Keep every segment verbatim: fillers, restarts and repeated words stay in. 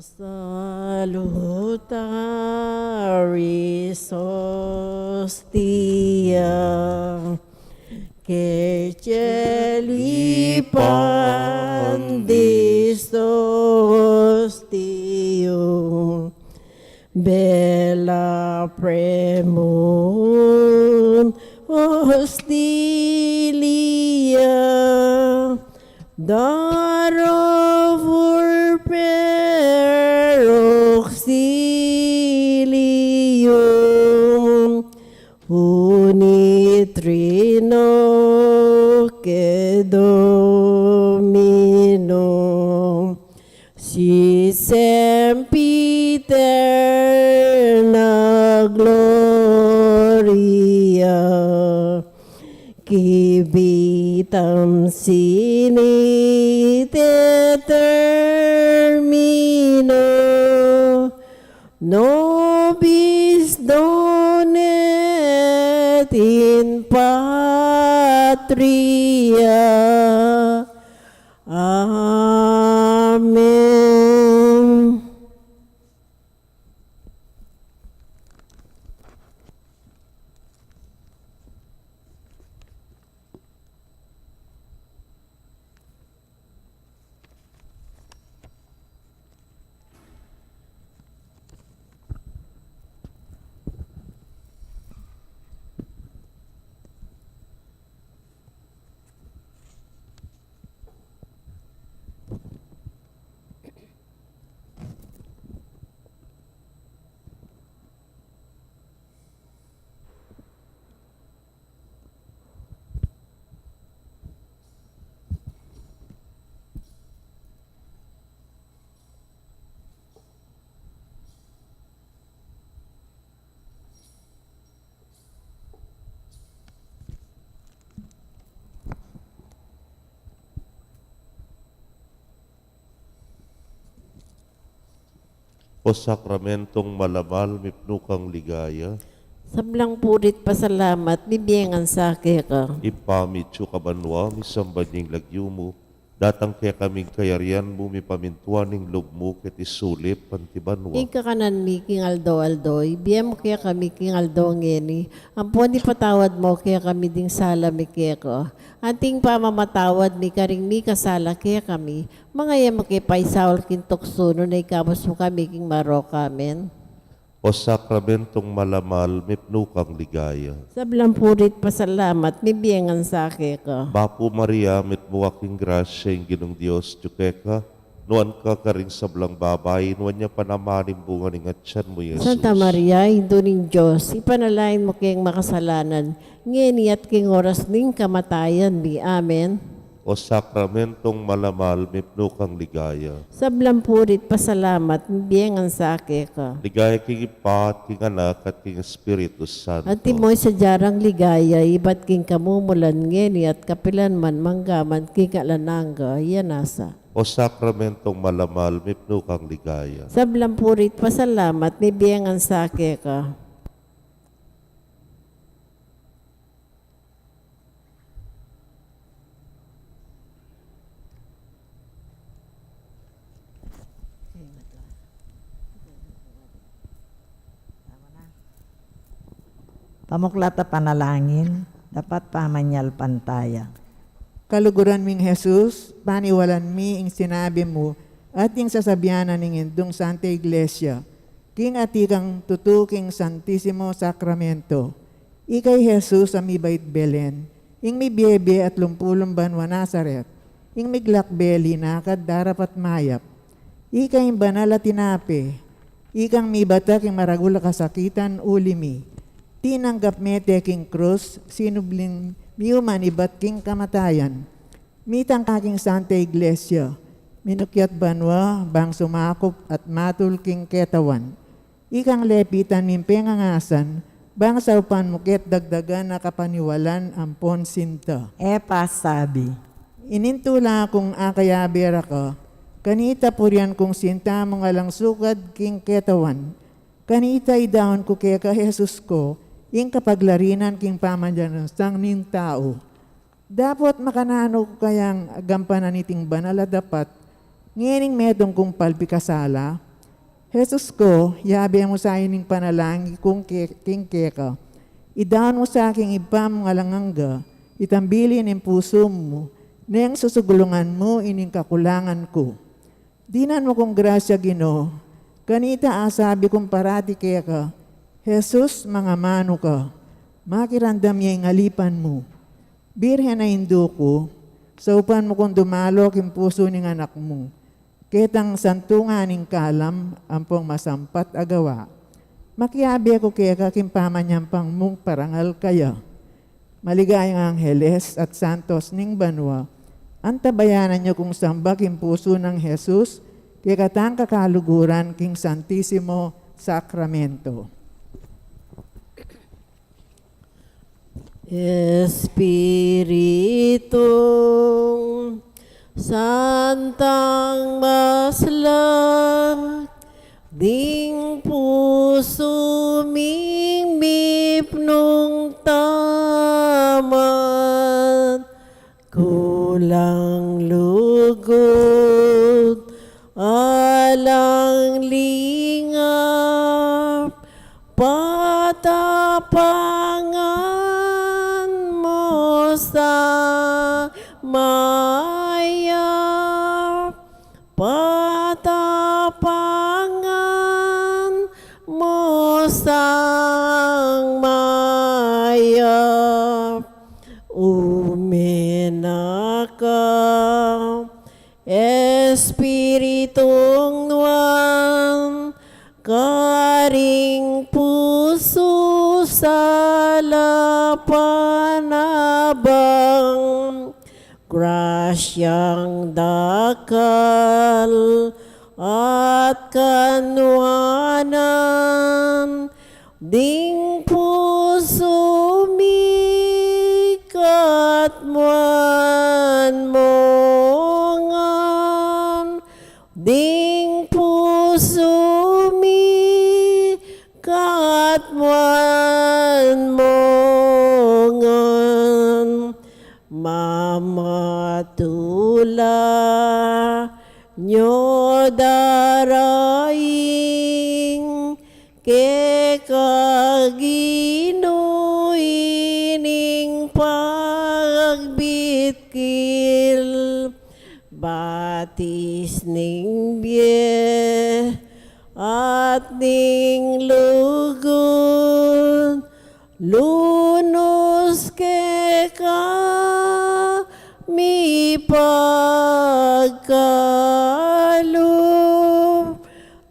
Salutaris hostia, que celui pandis hostium, bella primum hostilia, Dara vulper auxilium, uni trino que Domino, si sempiterna gloria, qui vitam sine determino, nobis donet in patria. Amen. O sakramentong malamal, mipnu kang ligaya. Sablang puri't pasalamat, mibie ngan sa keka. Ibpa mi, atsu ka banua, misamban ya ing lagyu mu, datang kekami ing kayarian mu, mipamintuan ing lub mu keti sulip anti banua. Ing kakanan mi king aldo-aldo ibie mu kekami king aldo ngeni, ampon ipatawad mu kekami ding sala mi keka, anti ing pamamatawad mi karing mikasala kekami, manga e mu ke paisaul king tuksu, nune ikabus mu kami king marok. Amen. O sakramentong malamal, mipnu kang ligaya. Sablang puri't pasalamat, mibie ngan sa keka. Bapu Maria, mitmu ka king grasya, ing Ginung Dios atyu keka, nuan ka karing sablang babai, nuan ya pa naman ing bunga ning atian mu, Jesus. Santa Maria, Indu ning Dios, ipanalangin mu keng makasalanan, ngeni at king oras ning kamatayan mi. Amen. O sakramentong malamal, mipnu kang ligaya. Sablang puri't pasalamat, mibie ngan sa keka. Ligaya king Ibpa, at king Anak, at king Espiritu Santo. Antimo ing sadya rang ligaya, ibat king kamumulan, ngeni at kapilan man, mangga man king alang angga. Iya nasa. O sakramentong malamal, mipnu kang ligaya. Sablang puri't pasalamat, mibie ngan sa keka. Pamuklat a panalangin, dapat pamanyalpantaya. Kaluguran ming Jesus, paniwalan mi ing sinabi mu at ing sasabian na ning Indung Santa Iglesia, king atin kang tutu king Santisimo Sakramento. Ika i Jesus a mibait Belen, ing mibiebie at lumpulung banua Nazaret, ing miglakbe linakad darap at mayap. Ika ing banal a tinape, ikang mibata king maragul a kasakitan uli mi. Tinanggap me te king krus, sinubling miuman ibat king kamatayan. Mitang ka king Santa Iglesia, minukyat banua, bang sumakup at matul king ketawan. Ikang lepitan ming pengangasan, bang saupan mu ket dagdagan a kapaniwalan ampon sinta. E pasabi. Inintula kung akayabe ra ka, kanita purian kung sinta mung alang sukad king ketawan. Kanita idaun ku keka, Jesus ku, ing kapaglarinan king pamanyarusang ning tau. Dapot makananu ku kayang gampanan iting banal a dapat, ngening metung kung palpikasala, Jesus ku, yabe mu sa ining panalangin ku ke-, king keka. Idaun mu sa king Ibpa mung alang angga, itang bili ning pusu mu, neng susugulungan mu ining kakulangan ku. Dinan mu kung grasya, Ginu, kanita asabi kung parati keka, Jesus, mangamanu ka, makiramdam ya ing alipan mu. Birhen a Indu ku, saupan mu kung dumalo king pusu ning Anak mu, ketang santungan ning kalam ampong masampat a gawa. Makiabe ku keka king pamanyampang mung parangal kaya. Maligayang angeles at santos ning banua, antabayanan yu kung samba king pusu nang Jesus, kekatang kakaluguran king Santisimo Sakramento. Espiritu Santang Maslak, ding pusu ming mipnung tamat, kulang lugud, alang lingap, patapangan mu sa mayap, patapangan mu sang mayap. Ume na ka, Espiritung Nuan, karing pusu sala panabang, grasyang dakal at kanuanan, ding pusu mi katmuan mu ngan, ding pusu mi katmuan mu ngan, mamatula nyo daraing keka Ginu ining pagbitkil, batis ning bie at ning lugud, lunus keka mi pagkalub,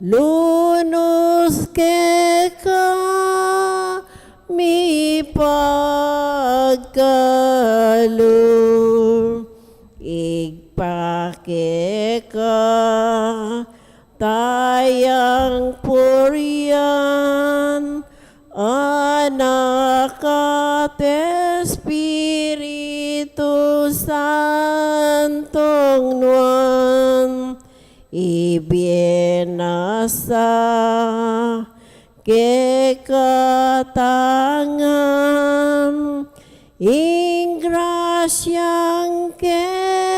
lunus keka mi pagkalub. Ibpa, keka taya purian, Anak at Espiritu Santong Nuan, ibie na sa kekatang ngan ing grasyang kekatang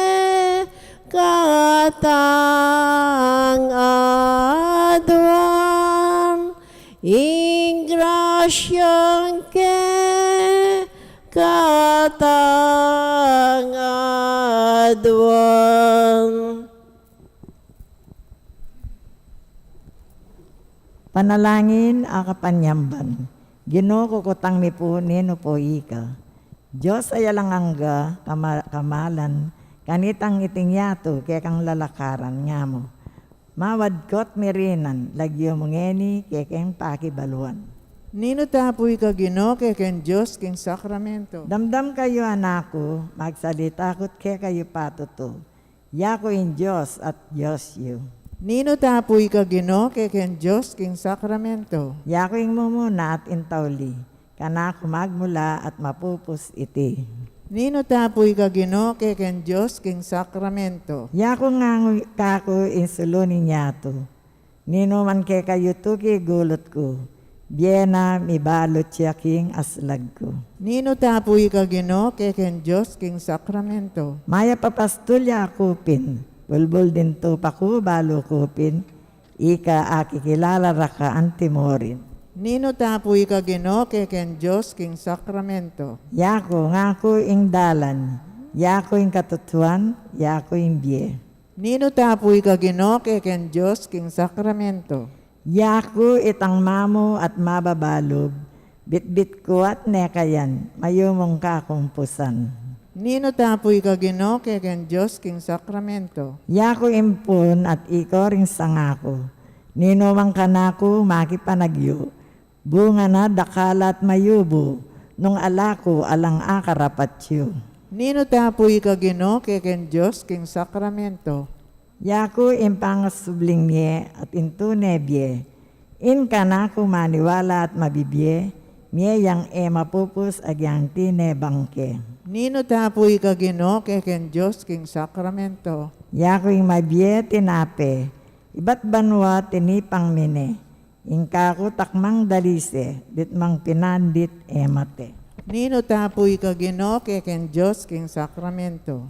aduan, ing grasyang kekatang aduan. Panalangin a kapanyamban. Ginu, kukutang mi pu ninu pu ika, Dios a alang angga, kama-, kamalan, kanitang iting yatu kekang lalakaran, nga mu mawadkot mi rinan, lagyu mu ngeni kekeng pakibaluan. Ninu ta pu ika, Ginu, kekeng Dios king sakramento? Damdam kayu, anak ku, magsalita ku't kekayu patutu. Yaku ing Dios at Dios yu. Ninu ta pu ika, Ginu, kekeng Dios king sakramento? Yaku ing mumuna at ing tauli, kanaku magmula at mapupus iti. Ninu ta pu ika, Ginu, kekeng Dios king sakramento? Yaku ngangu kaku ing sulu ning yatu. Ninuman kekayu tuki gulut ku, bie na mibalut ya king aslag ku. Ninu ta pu ika, Ginu, kekeng Dios king sakramento? Mayap a pastul ya ku pin, bulbul ding tupa ku balu ku pin, Ika akikilala ra ka antimo rin. Ninu ta pu ika, Ginu, keken Dios king sakramento? Yaku, ngaku ing dalan, yaku ing katutuan, yaku ing bie. Ninu ta pu ika, Ginu, keken Dios king sakramento? Yaku itang mamu at mababa lub, bitbit ku at nekayan, mayumung kakumpusan. Ninu ta pu ika, Ginu, keken Dios king sakramento? Yaku impun at iko ring sangaku, ninumang kanaku makipanagyu, bunga na dakal at mayubu, nung ala ku alang akarapat yu. Ninu ta pu ika, Ginu, keken Dios king sakramento? Yaku ing pangasubling mie at ing tune bie. Ing kanaku maniwala at mabibie, mie yang e mapupus agyang tinebang ke. Ninu ta pu ika, Ginu, keken Dios king sakramento? Yaku ing mabie tinape, ibat banua tinipang mi ne, ing kaku takmang dalise, ditmang pinandit e mate. Ninu ta pu ika, Ginu, keken Dios king sakramento?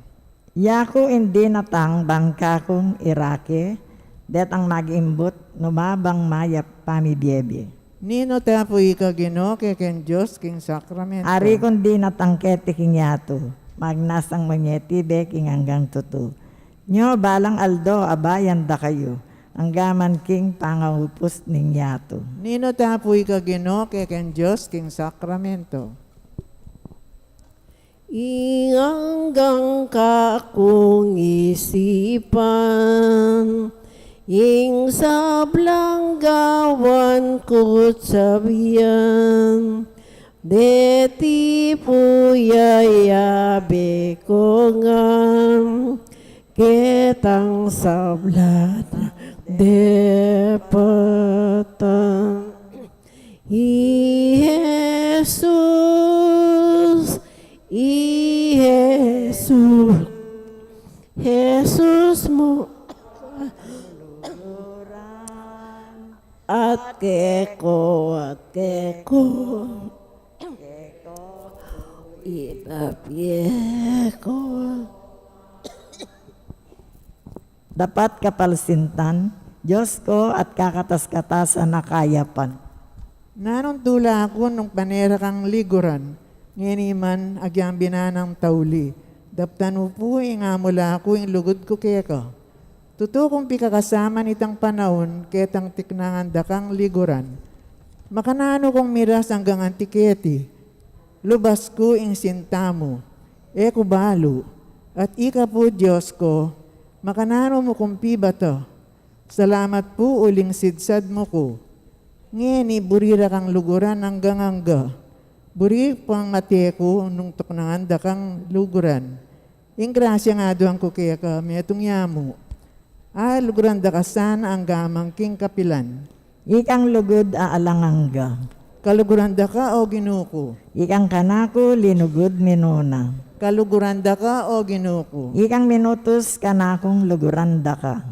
Yaku ing dinatang bang kakung irake, detang magimbut, nu ma bang mayap pamibie-bie. Ninu ta pu ika, Ginu, keken Dios king sakramento? Ari kung dinatang keti king yatu, magnasang mu ngeti be king anggang tutu. Nyo balang aldo abayan da kayu, anggaman king pangaupus ning yatu. Ninu ta pu ika, Ginu, keken Dios king sakramento? Ing anggang kakung isipan, ing sablang gawan ku't sabian, deti pu yayabe ku ngan, ketang sabla depatan. I Jesus, i Jesus, Jesus mu. At keko, at keko, itapie ku. Dapat kapalsintan, Dios ku, at kakatas-katasan a kayapan. Nanung tula ku nung pane ra kang liguran, ngeni man agyang binanang tauli, daptan mu pu ing amula ku ing lugud ku keka. Tutu kung pikakasaman itang panaun ketang tiknangan da kang liguran. Makananu kung miras anggang anti keti? Lubas ku ing sinta mu, e ku balu, at ika pu Dios ku, makananu mu kung pibata? Salamat pu uling sidsad mu ku. Ngeni buri ra kang luguran anggang angga. Buri pang mate ku nung tuknangan da kang luguran. Ing grasya ngan aduan ku keka metung yamu. A luguran da ka sana angga man king kapilan. Ikang lugud a alang angga. Kaluguran da ka, o Ginu ku. Ikang kanaku linugud minuna. Kaluguran da ka, o Ginu ku. Ikang minutus kanakung luguran da ka.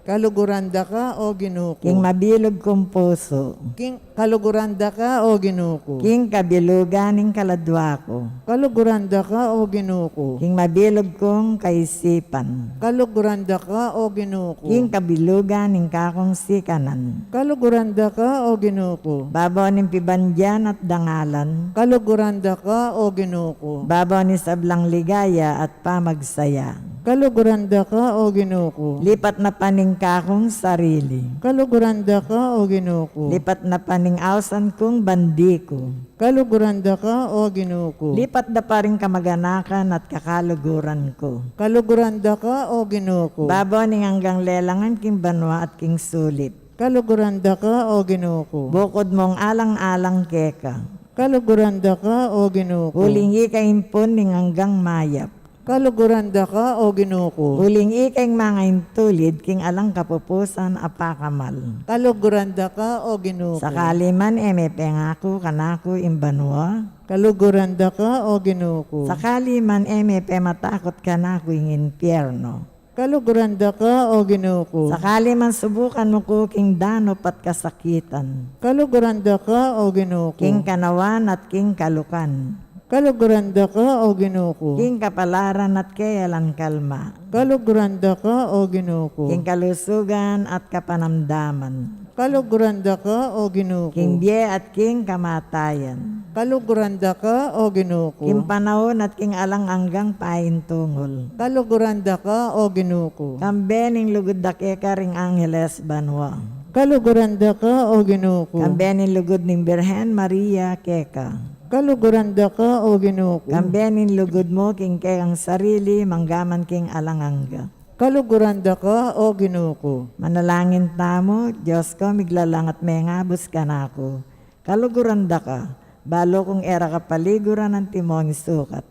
Kaluguran da ka, o Ginu ku. King mabilug kung pusu. King kaluguran da ka, o Ginu ku. King kabilugan ning kaladua ku. Kaluguran da ka, o Ginu ku. King mabilug kung kaisipan. Kaluguran da ka, o Ginu ku. King kabilugan ning kakung sikanan. Kaluguran da ka, o Ginu ku. Babo ning pibandian at dangalan. Kaluguran da ka, o Ginu ku. Babo ning sablang ligaya at pamagsaya. Kaluguran da ka, o Ginu ku. Lipat na pa ning kakung sarili. Kaluguran da ka, o Ginu ku. Lipat na pa ning ausan kung bandi ku. Kaluguran da ka, o Ginu ku. Lipat da pa ring kamaganakan at kakaluguran ku. Kaluguran da ka, o Ginu ku. Babo ning anggang lelangan king banua at king sulip. Kaluguran da ka, o Ginu ku. Bukud mung alang-alang keka. Kaluguran da ka, o Ginu ku. Uling ika ing pun ning anggang mayap. Kaluguran da ka, o Ginu ku. Uling ika ing mangaintulid king alang kapupusan a pakamal. Kaluguran da ka, o Ginu ku. Sakali man e me pengaku kanaku ing banua. Kaluguran da ka, o Ginu ku. Sakali man e me pematakut kanaku ing impiernu. Kaluguran da ka, o Ginu ku. Sakali man subukan mu ku king danup at kasakitan. Kaluguran da ka, o Ginu ku. King kanawan at king kalukan. Kaluguran da ka, O Ginu ku. King kapalaran at keyalan kalma. Kaluguran da ka, O Ginu ku. King kalusugan at kapanamdaman. Kaluguran da ka, O Ginu ku. King bie at king kamatayan. Kaluguran da ka, O Ginu ku. King panaun at king alang anggang paintungul. Kaluguran da ka, O Ginu ku. Kambe ning lugud da keka ring angeles banua. Kaluguran da ka, O Ginu ku. Kambe ning lugud ning Birhen Maria keka. Kaluguran da ka, O Ginu ku. Kambe ning lugud mu king kekang sarili, manggaman king alang angga. Kaluguran da ka, O Ginu ku. Manalangin tamu. Dios ku, miglalang at mengabus kanaku. Kaluguran da ka, balu kung e ra ka paliguran antimong isukat.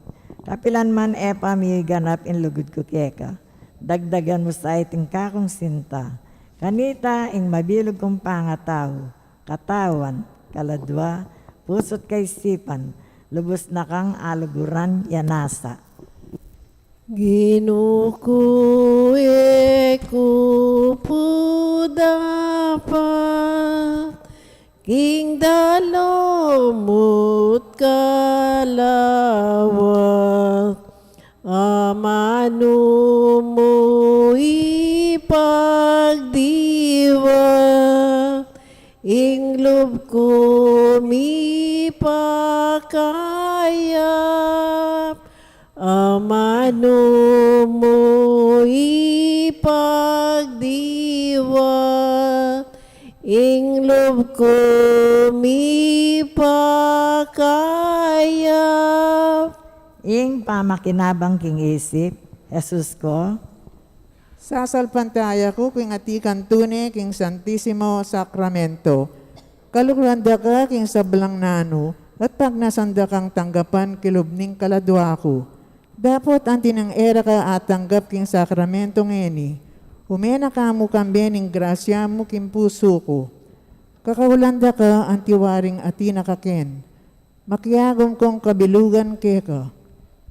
Kapilan man e pa miganap ing lugud ku keka. Dagdagan mu sa iting kakung sinta. Kanita ing mabilug kung pangatau, katawan, kaladua, pusu't kaisipan, lubus na kang aluguran ya nasa. Ginu ku, e ku pu dapat king dalu mu't kalawat, amanu mu ipagdiwa, ing lub ku mipakayap, amanu mu ipagdiwa, ing lub ku mipakayap. Ing pamakinabang king isip. Jesus ku, sasalpantaya ku king atiu kang tune king Santisimo Sakramento. Kaluguran da ka king sablang nanu, at pagnasan da kang tanggapan kilub ning kaladua ku. Dapot anti nang e ra ka atanggap king sakramento ngeni, ume na ka mu kambe ning grasya mu king pusu ku. Kakaulan da ka anti waring atiu na ka ken. Makiagum kung kabilugan keka.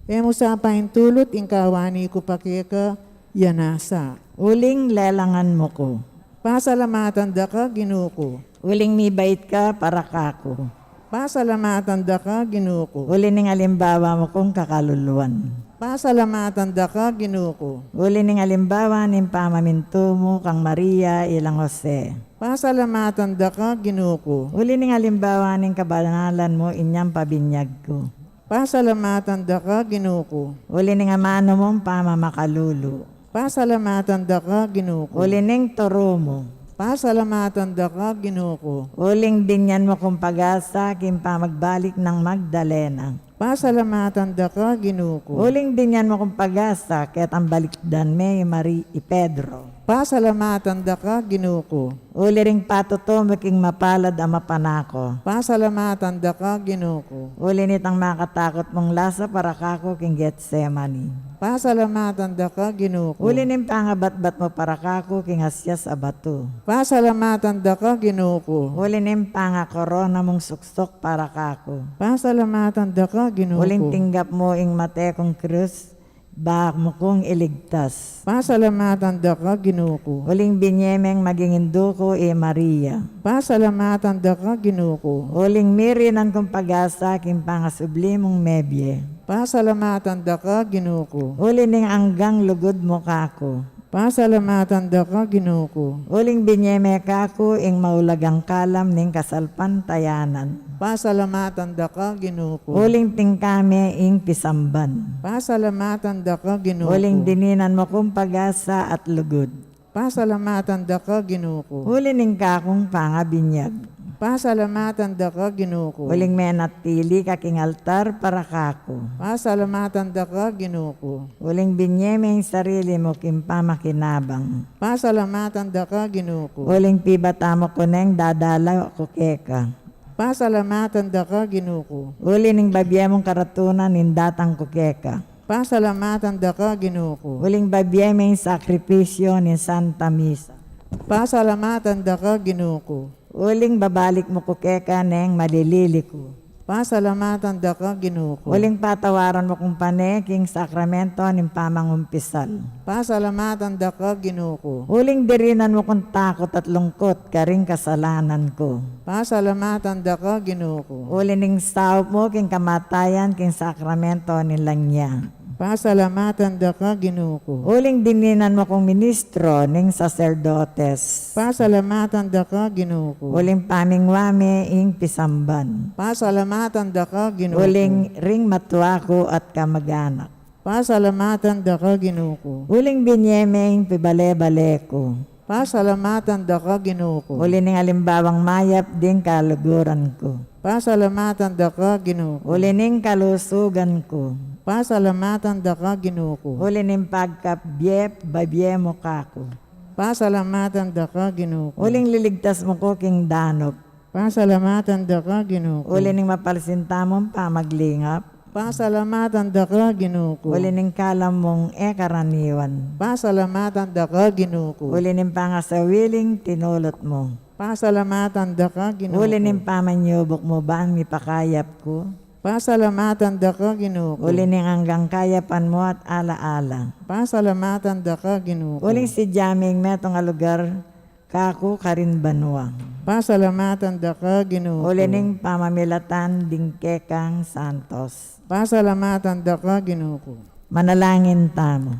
E mu sa paintulut ing kawani ku pa keka, ya nasa. Uling lelangan mu ku. Pasalamatan da ka, Ginu ku. Uling mibait ka para kaku. Pasalamatan da ka, Ginu ku. Uli ning alimbawa mu kung kakaluluan. Pasalamatan da ka, Ginu ku. Uli ning alimbawa ning pamamintu mu kang Maria ilang Jose. Pasalamatan da ka, Ginu ku. Uli ning alimbawa ning kabanalan mu inyang pabinyag ku. Pasalamatan da ka, Ginu ku. Uli ning amanu mung pamamakalulu. Pasalamatan da ka, Ginu ku. Uli ning turu mu. Pasalamatan da ka, Ginu ku. Uling binyan mu kung pag-asa king pamagbalik nang Magdalena. Pasalamatan da ka, Ginu ku. Uling binyan mu kung pag-asa ketang balikdan me i Mari-, i Pedro. Pasalamatan da ka, Ginu ku. Uli ring patutu mu king mapalad a mapanako. Pasalamatan da ka, Ginu ku. Uli nitang makatakut mung lasa para kaku king Getsemani. Pasalamatan da ka, Ginu ku. Uli ning pangabatbat mu para kaku king asias a batu. Pasalamatan da ka, Ginu ku. Uli ning pangakorona mung suksok para kaku. Pasalamatan da ka, Ginu ku. Uling tinggap mu ing mate kung krus, bak mu kung iligtas. Pasalamatan da ka, Ginu ku. Uling binye meng maging indu ku i Maria. Pasalamatan da ka, Ginu ku. Uling mirinan kung pag-asa king pangasubli mung mebie. Pasalamatan da ka, Ginu ku. Uli ning anggang lugud mu kaku. Pasalamatan da ka, Ginu ku. Uling binye me kaku ing maulagang kalam ning kasalpantayanan. Pasalamatan da ka, Ginu ku. Uling tingka me ing pisamban. Pasalamatan da ka, Ginu ku. Uling dininan mu kung pag-asa at lugud. Pasalamatan da ka, Ginu ku. Uli ning kakung pangabinyag. Pasalamatan da ka, Ginu ku. Uling menatili ka king altar para kaku. Pasalamatan da ka, Ginu ku. Uling binye me ing sarili mu king pamakinabang. Pasalamatan da ka, Ginu ku. Uling pibata mu ku neng dadala ku keka. Pasalamatan da ka, Ginu ku. Uli ning babie mung karatunan ing datang ku keka. Pasalamatan da ka, Ginu ku. Uling babie me ing sakripisyu ning Santa Misa. Pasalamatan da ka, Ginu ku. Uling babalik mu ku keka neng malilili ku. Pasalamatan da ka, Ginu ku. Uling patawaran mu kung pane king sakramento ning pamangumpisal. Pasalamatan da ka, Ginu ku. Uling dirinan mu kung takut at lungkut karing kasalanan ku. Pasalamatan da ka, Ginu ku. Uli ning saup mu king kamatayan king sakramento ning langya. Pasalamatan da ka, Ginu ku. Uling dininan mu kung ministro ning saserdotes. Pasalamatan da ka, Ginu ku. Uling pamingwa me ing pisamban. Pasalamatan da ka, Ginu ku. Uling ring matua ku at kamaganak. Pasalamatan da ka, Ginu ku. Uling binye me ing pibale-bale ku. Pasalamatan da ka, Ginu ku. Uli ning alimbawang mayap ding kaluguran ku. Pasalamatan da ka, Ginu ku. Uli ning kalusugan ku. Pasalamatan da ka, Ginu ku. Uli ning pagkabie-babie mu kaku. Pasalamatan da ka, Ginu ku. Uling liligtas mu ku king danup. Pasalamatan da ka, Ginu ku. Uli ning mapalsinta mung pamaglingap. Pasalamatan da ka, Ginu ku. Uli ning kalam mung e karaniwan. Pasalamatan da ka, Ginu ku. Uli ning pangasawiling tinulut mu. Pasalamatan da ka, Ginu ku. Uli ning pamanyubuk mu ban mipakayap ku. Pasalamatan da ka, Ginu ku. Uli ning anggang kayapan mu at ala-ala. Pasalamatan da ka, Ginu ku. Uling sidya ming metung a lugar kaku karin banua. Pasalamatan da ka, Ginu ku. Uli ning pamamilatan ding kekang santos. Pasalamatan da ka, Ginu ku. Manalangin tamu.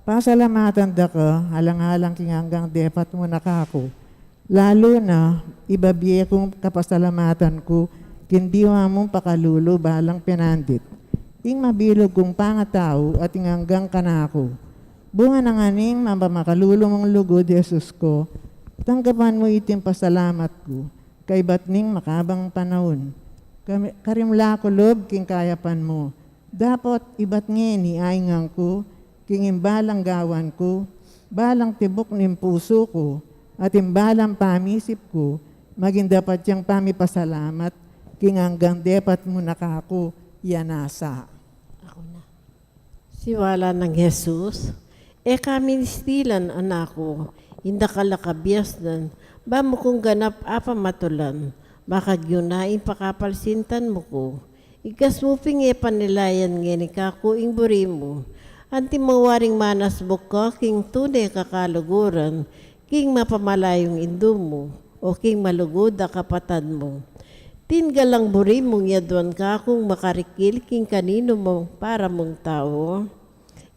Pasalamatan da ka, alang-alang king anggang depat mu na kaku. Lalu na, ibabie kung kapasalamatan ku king diwa mung pakalulu balang penandit, ing mabilug kung pangatau at ing anggang kanaku. Bunga na nganing mapamakalulu mung lugud, Jesus ku, tanggapan mu iting pasalamat ku kaybat ning makabang panaun. Kami, karimla ku lub king kayapan mu. Dapot ibat ngeni aingan ku king imbalang gawan ku, balang tibuk ning pusu ku, at imbalang pamisip ku, maging dapat yang pamipasalamat king anggang depat mu na kaku. Iya nasa. Aku na. Siwala nang Jesus, e ka ministilan, anak ku, ing dakal a kabiasnan, ba mu kung ganap a pamatulan, ba kagyu na ing pakapalsintan mu ku. Ikas mu ping e panilayan ngeni kaku ing buri mu. Anti mung waring manasbuk ka king tune kakaluguran, king mapamalayung indu mu, o king malugud a kapatad mu. Atin galang buri mung yaduan kakung makarikil king kaninu mang para mung tau.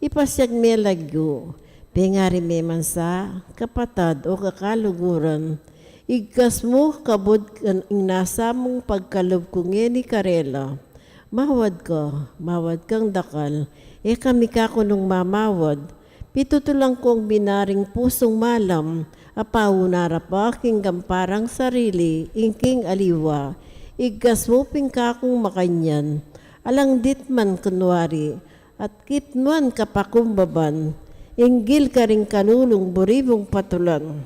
Ipasiag me lagyu, pengari me man sa, kapatad o kakaluguran. Igkas mu kabud ing nasa mung pagkalub ku ngeni karela. Mawad ka, mawad kang dakal, e kami kaku nung mamawad. Pitutulan kung binaring pusung malam, a paunara pa king gamparang sarili, ing king aliwa. Igkas mu ping kakung makanyan, alang dit man kunwari, at kitnuan kapakumbaban, inggil karing kanulung buri mung patulan.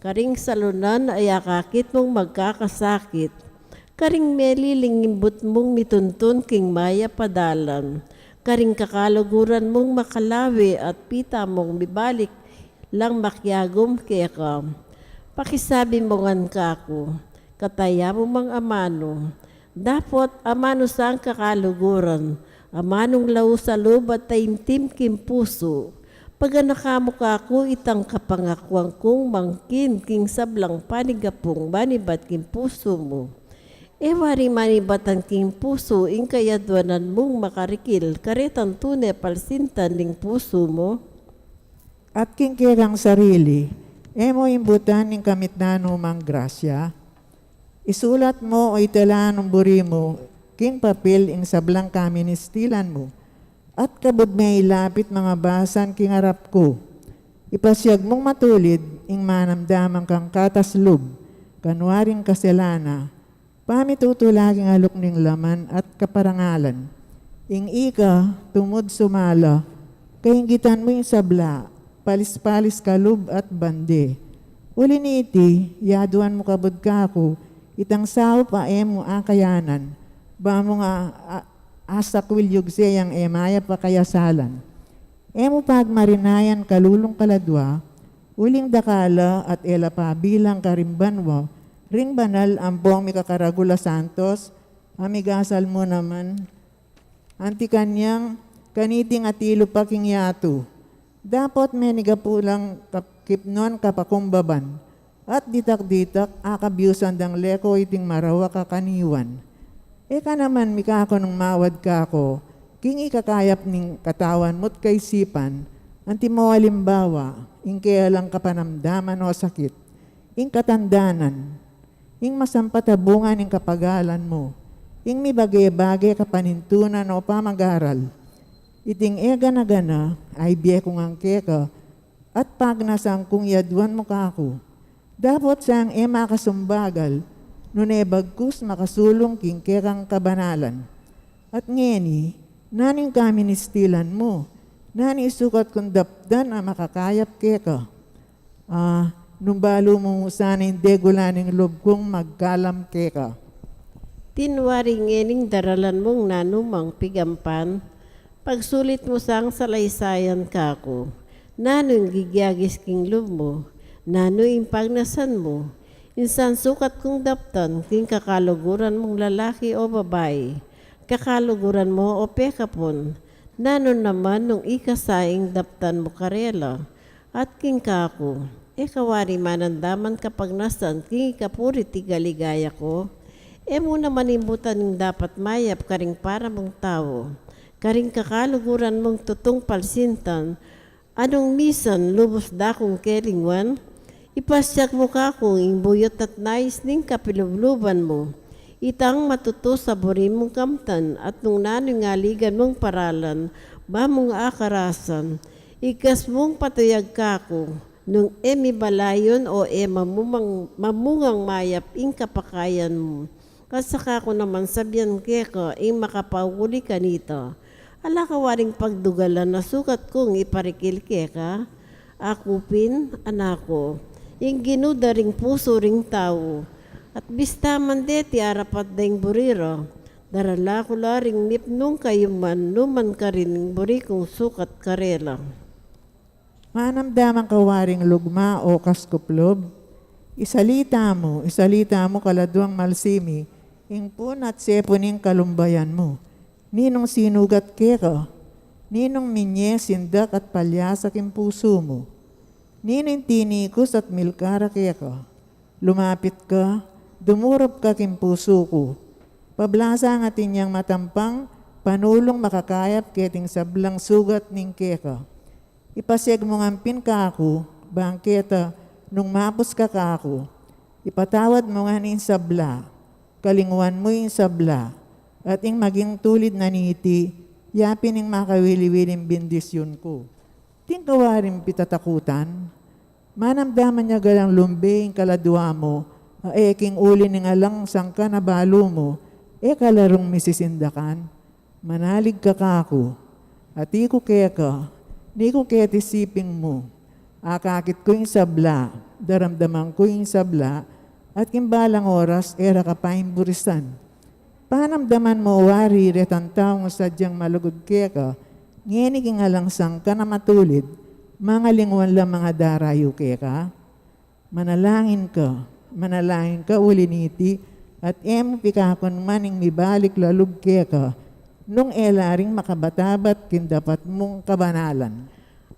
Karing salunan a akakit mung magkakasakit. Karing meliling imbut mung mituntun king mayap a dalan. Karing kakaluguran mung makalawe at pita mung mibalik lang makiagum keka. Pakisabi mu ngan kaku, kataya mu mang amanu. Dapot amanu sang kakaluguran, amanung laus a lub at taimtim king pusu. Paganaka mu kaku itang kapangakuan kung mangkin king sablang panigapung manibat king pusu mu. E wari manibatan king pusu ing kayaduanan mung makarikil karetang tune palsintan ning pusu mu. At king kekang sarili, e mu imbutan ing kamitnan mu mang grasya. Isulat mu o itala nung buri mu king papil ing sablang kaministilan mu, at kabud me ilapit mangabasan king arap ku. Ipasiag mung matulid ing manamdaman kang kataslub, kanwaring kaselana, pamitutula king aluk ning laman at kaparangalan. Ing ika, tumud sumala, kainggitan mu ing sabla, palis-palis kalub at bande. Uli niti, yaduan mu kabud kaku, itang saup a e mu akayanan, ba mung a, a, asakwil yugse yang e mayap a kayasalan. E mu pagmarinayan kalulung kaladua, uling dakal la at e la pabilang karing banua, ring banal ampong mikakaragul a santos, Amigasal mu naman, anti kanyang kaniting atilu pa king yatu. Dapot menigapu lang kap-, kipnun kapakumbaban, at ditak-ditak akabiusan dang leko iting marawak a kaniwan. E ka naman mikakunung mawad kako, king ikakayap ning katawan mu't kaisipan, anti mo alimbawa, ing kealang kapanamdaman o sakit, ing katandanan, ing masampat a bunga ning kapagalan mu, ing mibage-bage kapanintunan o pamagaral. Iting e gana-gana, ay bie ku ngan keka, at pagnasan kung yaduan mu kaku. Dapot sang e makasumbagal, nune bagkus makasulung king kekang kabanalan. At ngeni, nanu ing kaministilan mu, nanu ing sukat kung daptan a makakayap keka. A, nung balu mu sana ing degula ning lub kung magkalam keka. Tinwari ngening daralan mung nanumang pigampan, pagsulit mu sang salaysayan kaku. Nanu ing gigyagis king lub mu, nanu ing pagnasan mu, insan sukat kung daptan king kakaluguran mung lalaki o babai, kakaluguran mu o pekapun, nanu naman nung ikasa ing daptan mu karela, at king kaku, e ka wari manandaman kapagnasan king ikapurit ing kaligaya ku? E mu naman imbutan ing dapat mayap karing para mung tau, karing kakaluguran mung tutung palsintan, a nung misan lubus da kung kelingwan? Ipasyag mu kaku ing buyut at nais ning kapilubluban mu. Itang matutu sa buri mung kamtan at nung nanu ing aligan mung paralan, ba mung akarasan. Igkas mung patuyag kaku, nung e mi balayun o e mamumang-, mamungang mayap ing kapakayan mu. At saka ku naman sabian keka ing makapauli kanita. Ala ka waring pagdugalan a sukat kung iparikil keka? Aku pin, anak ku, ing Ginu da ring pusu ring tau, at bista man deti arapat da ing buri ra, darala ku la ring mipnung kayuman, nu man karin ing buri kung sukat karela. Manamdaman ka waring lugma o kaskup lub? Isalita mu, isalita mu kaladuang malsimi, ing pun at sepu ning kalumbayan mu. Ninung sinugat keka? Ninung minye, sindak at palyasa king pusu mu? Ninu ing tinikus at milkara keka? Lumapit ka, dumurup ka king pusu ku. Pablasang atin yang matampang panulung makakayap keting sablang sugat ning keka. Ipasyag mu ngan pin kaku, bang keta nung mapus ka kaku, ipatawad mu ngan ing sabla, kalingwan mu ing sabla, at ing maging tulid na niti, ya pin ing makawili-wiling bendisyun ku. Atin ka waring pitatakutan? Manamdaman ya galang lumbe ing kaladua mu, a e king uli ning alang sangkan a balu mu, e ka la rung misisindakan? Manalig ka kaku, ati ku keka, ni ku keti siping mu, akakit ku ing sabla, daramdaman ku ing sabla, at king balang oras e ra ka pa ing burisan. Panamdaman mu wari retang taung sadyang malugud keka, ngeni king alang sangkan a matulid, mangalingwan la mangadarayu keka? Manalangin ka, manalangin ka uli niti, at e mu pikakun man ing mibalik la lub keka, nung e la ring makabatabat king dapat mung kabanalan.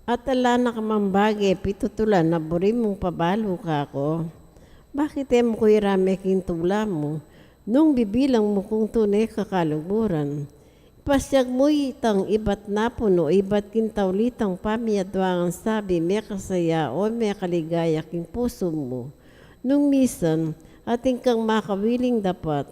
At ala na ka mang bage pitutulan a buri mung pabalu kaku? Bakit e mu ku irame king tula mu, nung bibilang mu kung tune kakaluguran? Ipasyag mu itang ibat napun o ibat king taulitang pamiyaduangan sabi mekasaya o mekaligaya king pusu mu. Nung misan, atin kang makawiling dapat,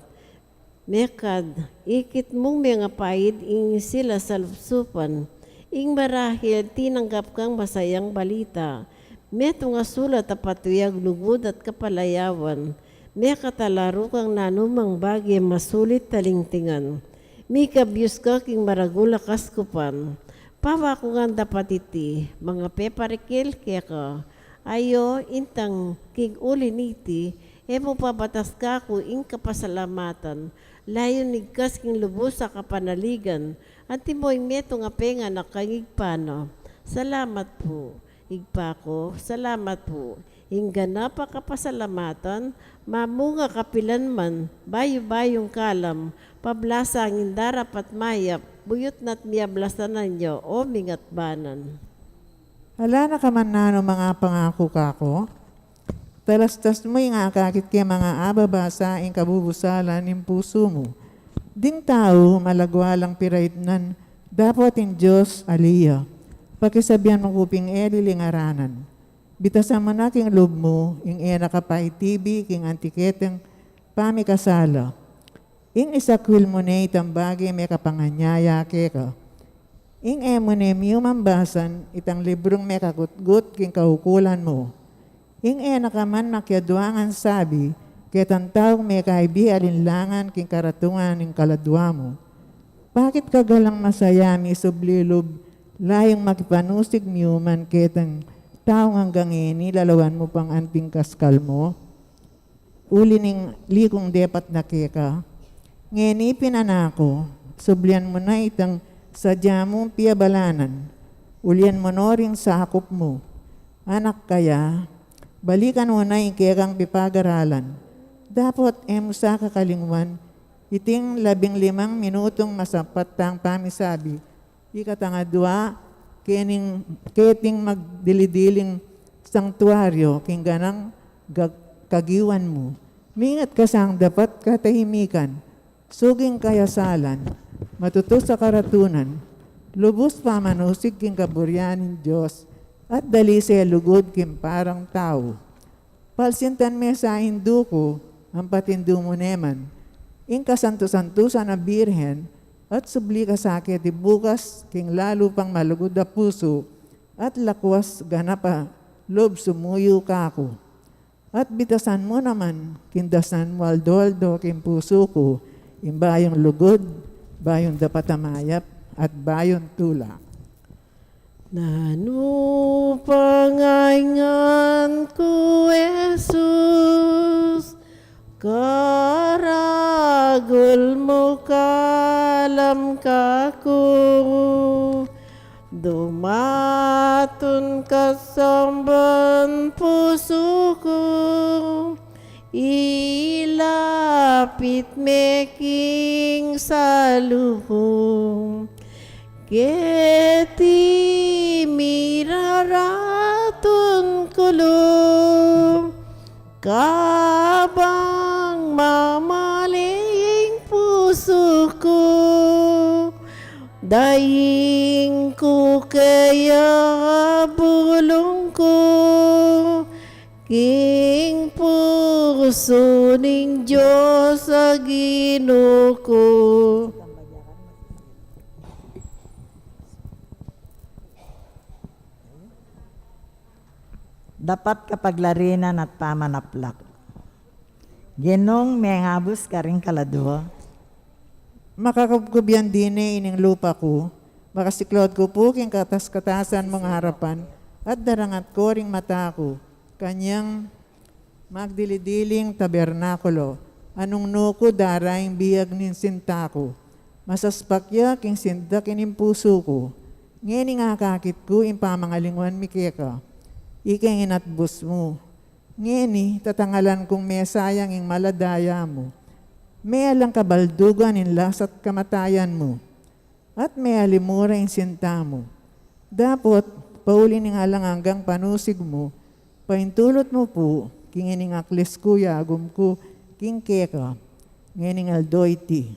mekad, ikit mung mengapaid ing sila salupsupan, ing marahil tinanggap kang masayang balita, metung a sulat a patuyag lugud at kapalayawan, mekatalaru kang nanumang bage masulit talingtingan. Mikabius ka king maragul a kaskupan. Pawa ku ngan dapat iti, mangapeparikil keka. Ayo, intang king uli niti, e mu pabatas kaku ing kapasalamatan, layun igkas king lubus a kapanaligan, antimo ing metung a penganak kang Ibpa na. Salamat pu, Ibpa ku, salamat pu. Ing ganap a kapasalamatan, mamunga kapilan man, bayu-bayung kalam, pablasang ing darapat mayap, buyut na't miablasan na nyo, o mingat banan. Ala na ka man nanu mangapangaku kaku? Talastas mu ing akakit ke manga ababasa ing kabubusalan ning pusu mu. Ding tau, malagwa lang piraitnan, dapot ing Dios ali ya. Pakisabian mu ku pin e lilingaranan. Bitasan mu na king lub mu, ing e na ka paitibi king anti keteng pamikasala. Ing isakwil mu ne itang bage mekapanganyaya keka. Ing e mu ne miumambasan itang librung mekagutgut king kaukulan mu. Ing e na ka man makiadwa ngan sabi ketang taung mekaibi alinlangan king karatungan ning kaladwa mu. Bakit ka galang masaya misubli lub, layung makipanusig miuman ketang taung anggang ngeni lalawan mu pang anting kaskal mu? Uli ning likung depat na keka. Ngeni pin, anak ku, sublian mu na itang sadya mung piabalanan. Ulian mu no ring sakup mu. Anak kaya, balikan mu na ing kekang pipagaralan. Dapot e mu sa kakalingwan iting labing limang minutung masapat tang pamisabi, ikatang adwa, kening, keting magdili-diling sangtuaryo, king ganang gag-, kagiwan mu. Mingat ka sang dapat katahimikan, suging kayasalan, matutus a karatunan, lubus pamanusig king kaburian ning Dios, at dalise lugud king parang tau. Palsintan me sa indu ku, ampat indu mu ne man, ing kasantu-santusan a Birhen, at subli ka sa keti bukas king lalu pang malugud a pusu, at lakwas ganap a lub sumuyu kaku. At bitasan mu naman king dasnan mu aldo-aldo king pusu ku, ing bayung lugud, bayung dapat a mayap, at bayung tula. Nanu pa ngan ngan ku, Jesus, karagul mu kalam kaku, dumatun ka samban pusu ku, ilapit me king salu ku. Keti miraratun ku lub, kabang mamale ing pusu ku, daing ku keya bulung ku, king pusu ning Dios a Ginu ku. Dapat kapaglarinan at pamanaplak. Ginung mengabus karing kaladua. Makakubkub yang dine ining lupa ku, makasiklaud ku pu king katas-katasan mung arapan, at darangat ku ring mata ku, kanyang magdili-diling tabernakulo, anung nuku dara ing biag ning sinta ku. Masaspak ya king sindak ining pusu ku. Ngeni ngakakit ku ing pamangalingwan mi keka, ikeng inatbus mu. Ngeni tatangalan kung mesayang ing maladaya mu. Mealang kabaldugan ing lasa't kamatayan mu, at mealimura ing sinta mu. Dapot, pauli ning alang anggang panusig mu, paintulut mu pu king ining aklis ku yagum ku king keka, ngening aldo iti.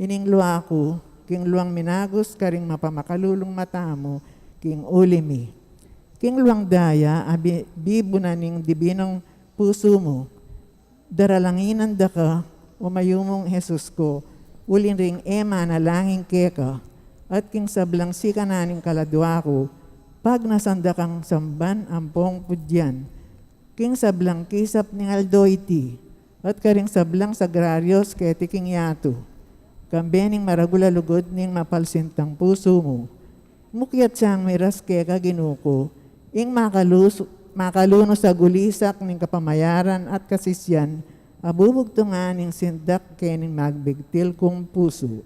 Ining lua ku, king luang minagus karing mapamakalulung mata mu king uli mi. King luang daya a bi-, bibunan ning dibinung pusu mu, daralanginan da ka, o mayumung Jesus ku, uling ring e manalangin keka, at king sablang sikanan ning kaladua ku, pagnasan da kang samban ampong pudyan, king sablang kisap ning aldo iti, at karing sablang sagraryos keti king yatu, kambe ning maragul a lugud ning mapalsintang pusu mu. Mukyat siyang miras keka, Ginu ku, ing makalusu-, makalunus a gulisak ning kapamayaran at kasisian, a bubugtungan ning sindak kening magbigtil kung pusu.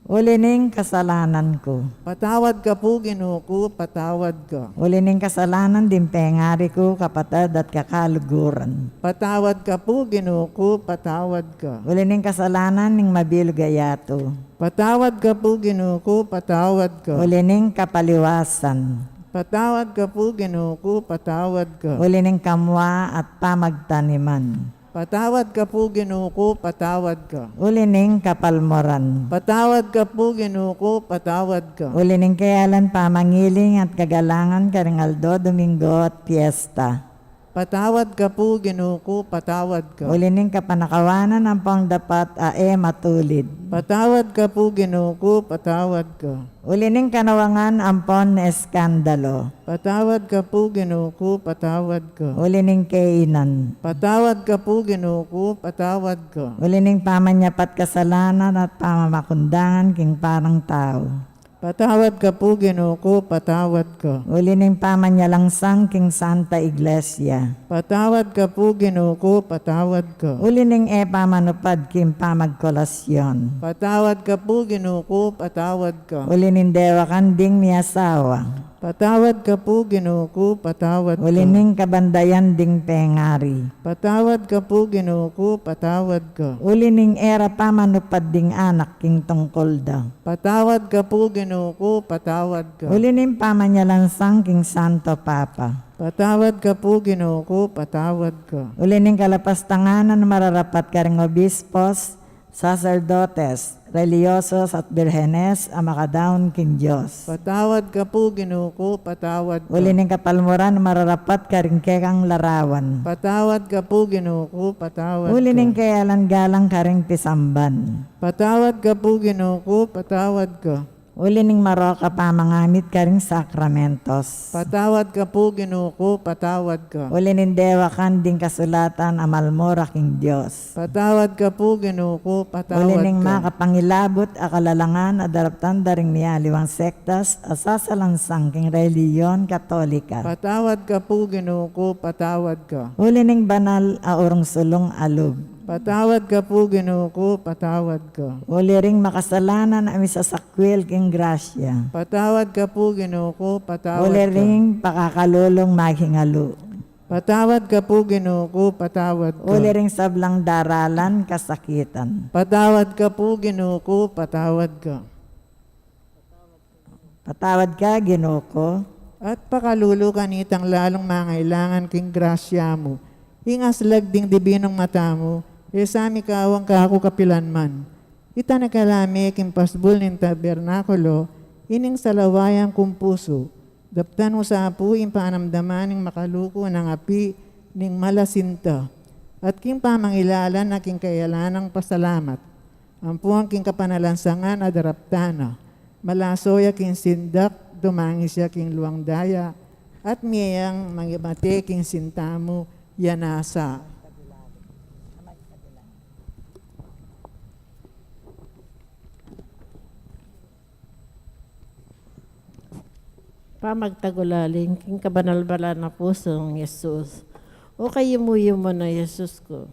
Uli ning kasalanan ku. Patawad ka pu, Ginu ku, patawad ka. Uli ning kasalanan ding pengari ku, kapatad at kakaluguran. Patawad ka pu, Ginu ku, patawad ka. Uli ning kasalanan ning mabilug a yatu. Patawad ka pu, Ginu ku, patawad ka. Uli ning kapaliwasan. Patawad ka pu, Ginu ku, patawad ka. Uli ning kamua at pamagtaniman. Patawad ka pu, Ginu ku, patawad ka. Uli ning kapalmuran. Patawad ka pu, Ginu ku, patawad ka. Uli ning kayalan pamangiling at kagalangan karing aldo Domingo at piesta. Patawad ka pu, Ginu ku, patawad ka. Uli ning kapanakawanan ampong dapat a e matulid. Patawad ka pu, Ginu ku, patawad ka. Uli ning kanawangan ampon eskandalu. Patawad ka pu, Ginu ku, patawad ka. Uli ning kainan. Patawad ka pu, Ginu ku, patawad ka. Uli ning pamanyapat kasalanan at pamamakundangan king parang tau. Patawad ka pu, Ginu ku, patawad ka. Uli ning pamanyalangsang king Santa Iglesia. Patawad ka pu, Ginu ku, patawad ka. Uli ning e pamanupad king pamagkolasyon. Patawad ka pu, Ginu ku, patawad ka. Uli ning dewakan ding miasawa. Patawad ka pu, Ginu ku, patawad ka. Uli ning kabandayan ding pengari. Patawad ka pu, Ginu ku, patawad ka. Uli ning e ra pamanupad ding anak king tungkul da. Patawad ka pu, Ginu ku, patawad ka. Uli ning pamanyalansang king Santo Papa. Patawad ka pu, Ginu ku, patawad ka. Uli ning kalapastanganan mararapat karing obispos, saserdotes, relihiyosos at birhenes a makadaun king Dios. Patawad ka pu, Ginu ku, patawad ka. Uli ning kapalmuran mararapat karing kekang larawan. Patawad ka pu, Ginu ku, patawad ka. Uli ning kayalan galang karing pisamban. Patawad ka pu, Ginu ku, patawad ka. Uli ning marok a pamangamit karing sakramentos. Patawad ka pu, Ginu ku, patawad ka. Uli ning dewakan ding kasulatan a malmura king Dios. Patawad ka pu, Ginu ku, patawad ka. Uli ning makapangilabut a kalalangan a daraptan da ring mialiwang sektas a sasalansang king relihiyon Katolika. Patawad ka pu, Ginu ku, patawad ka. Uli ning banal a urung sulung a lub. Patawad ka pu, Ginu ku, patawad ka. Uli ring makasalanan a misasakwil king grasya. Patawad ka pu, Ginu ku, patawad ka. Uli ring pakakalulung maghingalu. Patawad ka pu, Ginu ku, patawad ka. Uli ring sablang daralan kasakitan. Patawad ka pu, Ginu ku, patawad ka. Patawad ka, Ginu ku. At pakalulu kanitang lalung mangailangan king grasya mu. Ing aslag ding dibinung mata mu, e sa mikawang kaku kapilan man. Ita na kami king pasbul ning tabernakulo, ining salawayan kung pusu, daptan mu sa pu ing panamdaman ning makaluku nang api ning malasinta, at king pamangilala na king kayalan nang pasalamat, ampon king kapanalansangan a daraptan na, malaso ya king sindak, dumangis ya king luang daya, at mie yang mangimate king sinta mu, ya nasa. Pamagtagulaling king kabanal-banal na pusu nang Jesus. O kayumu-yumu nang Jesus ku,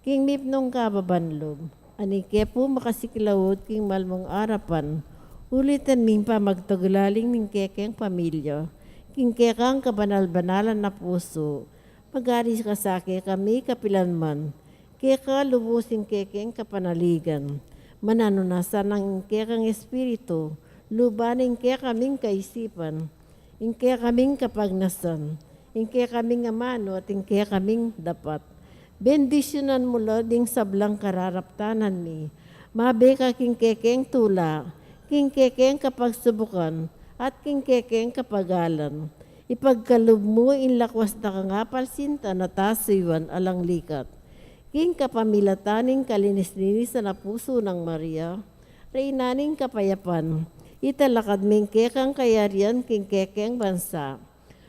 king mipnung kababan lub, ani ke pu makasiklaud king malmung arapan, ulitan ming pamagtagulaling ning kekeng pamilya, king kekang kabanal-banalan na pusu, magari ka sa kekami kapilan man, keka lubus ing kekeng kapanaligan. Mananu na sanang ing kekang espiritu, luban ing kekaming kaisipan, ing kekaming kapagnasan, ing kekaming amanu at ing kekaming dapat. Bendisyunan mu la ding sablang kararaptanan mi. Mabe ka king kekeng tula, king kekeng kapagsubukan, at king kekeng kapagalan. Ipagkalub mu ing lakwas na kang apalsinta na tasuyuan alang likat. King kapamilatan ning kalinis-linisan a pusu nang Maria, Reyna ning kapayapan, italakad ming kekang kayarian king kekeng bansa.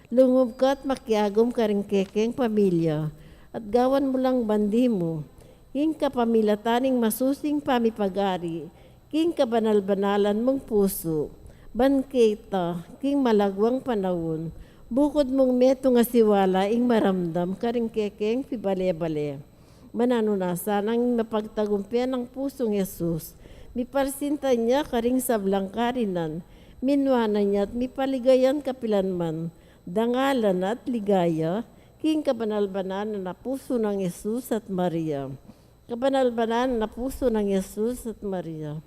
Lungub ka at makiagum karing kekeng pamilya, at gawan mu lang bandi mu, king kapamilatan ning masusing pamipag-ari, king kabanal-banalan mung pusu, ban keta, king malagwang panaun, bukud mung metung a siwala ing maramdam karing kekeng pibale-bale. Mananu na sanang mapagtagumpe nang pusung Jesus, Mipalsintan ya karing sablang karinan, minuanan ya at mipaligayan kapilanman, dangalan at ligaya, king kabanal-banalan a pusu nang Jesus at Maria. Kabanal-banalan a pusu nang Jesus at Maria.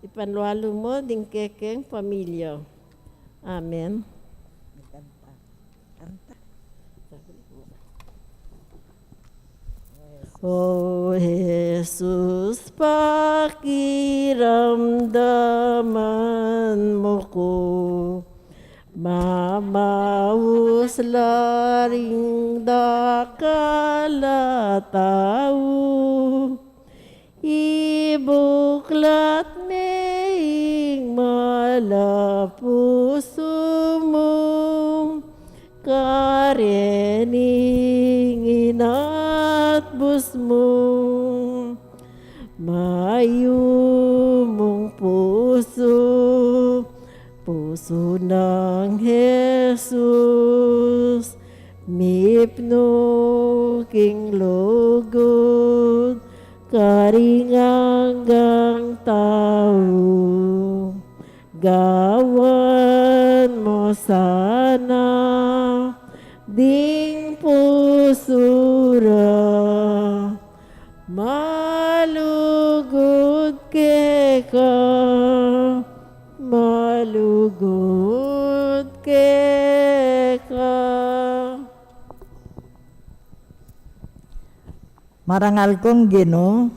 Ipanlualu mu ding kekeng pamilya. Amen. O Jesus, pakiramdaman mu ku, mamaus la ring dakal a tau. Ibuklat me ing malapusu mu, karening inatbus mu. Mayumung pusu, pusu nang Jesus, mipnu king lugud karing anggang tau. Gawan mu sana ding pusu ra malugud keka, malugud keka. Marangal kung Ginu.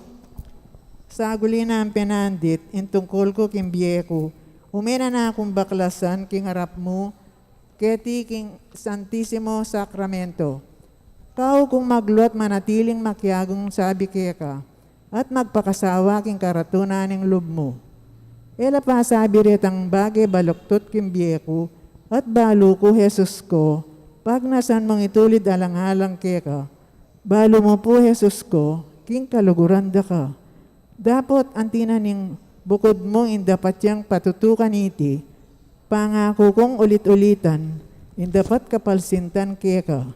Saguli nang penandit ing tungkul ku king bie ku, ume na kung baklasan king arap mu, keti king Santisimo Sakramento. Kau kung magluat manatiling makiagung sabi keka, at magpakasawa king karatunan ning lub mu. E la pasabi retang bage baluktot king bie ku, at balu ku, Jesus ku, pagnasan mung itulid alang-alang keka. Balu mu pu, Jesus ku, king kaluguran da ka. Dapot anti na ning bukud mu ing dapat yang patutukan iti, pangaku kung ulit-ulitan ing dapat kapalsintan keka.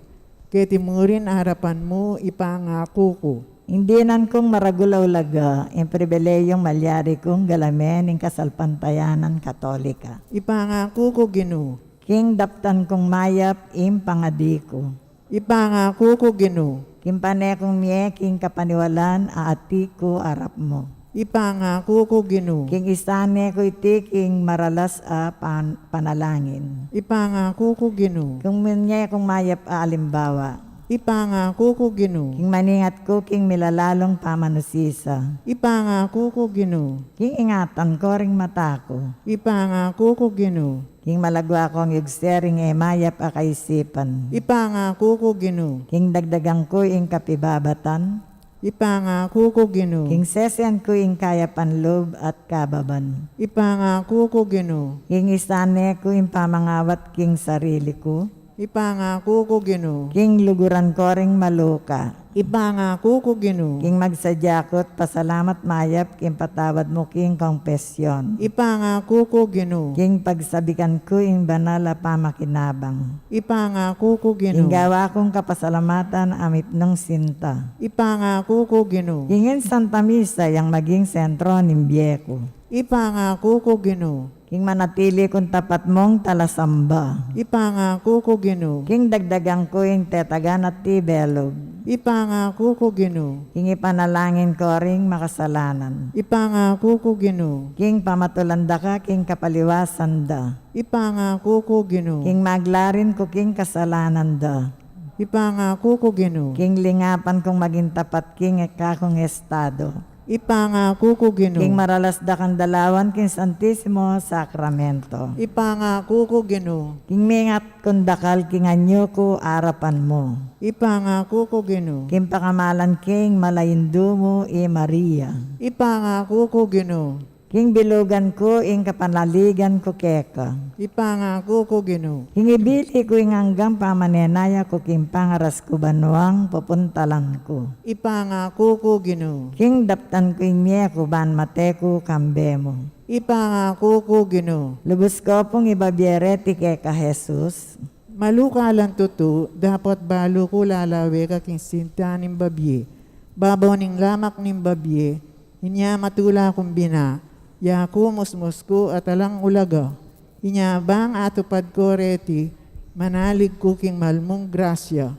Keti murin arapan mu ipangaku ku. Ing dinan kung maragul a ulaga, ing pribileyung malyari kung galamen ing kasalpantayanan Katolika. Ipangaku ku, Ginu. King daptan kung mayap ing pangadi ku. Ipangaku ku, Ginu. King pane kung mie king kapaniwalan a atiu ku arap mu. Ipangaku ku, Ginu. King isane ku iti king maralas a pan-, panalangin. Ipangaku ku, Ginu. King mie kung mayap a alimbawa. Ipangaku ku, Ginu. King maningat ku king milalalung pamanusisa. Ipangaku ku, Ginu. King ingatan ku ring mata ku. Ipangaku ku, Ginu. King malagwa kung yugse ring e mayap a kaisipan. Ipangaku ku, Ginu. King dagdagan ku ing kapibabatan. Ipangaku ku, Ginu. King sesen ku ing kayapan lub at kababan. Ipangaku ku, Ginu. King isane ku ing pamangawat king sarili ku. Ipangaku ku, Ginu. King luguran ku ring maluka. Ipangaku ku, Ginu. King magsadya ku't pasalamat mayap king patawad mu king konfesyon. Ipangaku ku, Ginu. King pagsabikan ku ing banal a pamakinabang. Ipangaku ku, Ginu. King gawa kung kapasalamatan a mipnung sinta. Ipangaku ku, Ginu. King ing Santa Misa yang maging sentro ning bie ku. Ipangaku ku, Ginu. King manatili kung tapat mung talasamba. Ipangaku ku, Ginu. King dagdagan ku ing tetagan at tibelub. Ipangaku ku, Ginu. King ipanalangin ku ring makasalanan. Ipangaku ku, Ginu. King pamatulan da ka king kapaliwasan da. Ipangaku ku, Ginu. King maglarin ku king kasalanan da. Ipangaku ku, Ginu. King lingapan kung maging tapat king ika kung estado. Ipangaku ku, Ginu. King maralas da kang dalawan king Santisimo Sakramento. Ipangaku ku, Ginu. King mingat kung dakal king anyu ku arapan mu. Ipangaku ku, Ginu. King pakamalan king malaindu mu i Maria. Ipangaku ku, Ginu. King bilugan ku ing kapanaligan ku keka. Ipangaku ku, Ginu. King ibili ku ing anggang pamanenaya ku king pangaras ku banuang pupuntalan ku. Ipangaku ku, Ginu. King daptan ku ing mie ku ban mate ku kambe mu. Ipangaku ku, Ginu. Lubus ku pung ibabie reti keka, Jesus. Maluka lang tutu, dapot balu ku lalawe ka king sinta ning babie, babaw ning lamak ning babie, Inya matula kung bina, yaku musmus ku at alang ulaga. Inya bang atupad ku reti, manalig ku king malmung grasya.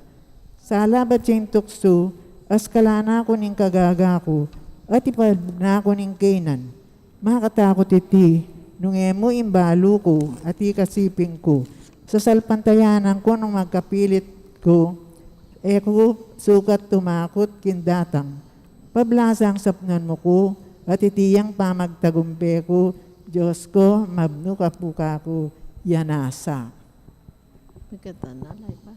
Sala bat ya ing tuksu, askala na ku ning kagaga ku, at ipalbug na ku ning kainan. Makatakut iti, nung e mu imbalu ku, at ikasiping ku. Sasalpantayanan ku nung magkapilit ku, e ku sukat tumakut king datang. Pablasang sapnan mu ku, at iti yang pamagtagumpe ku, Dios ku, mabnuk a pu kaku, ya nasa. Maganda na, Lai pa.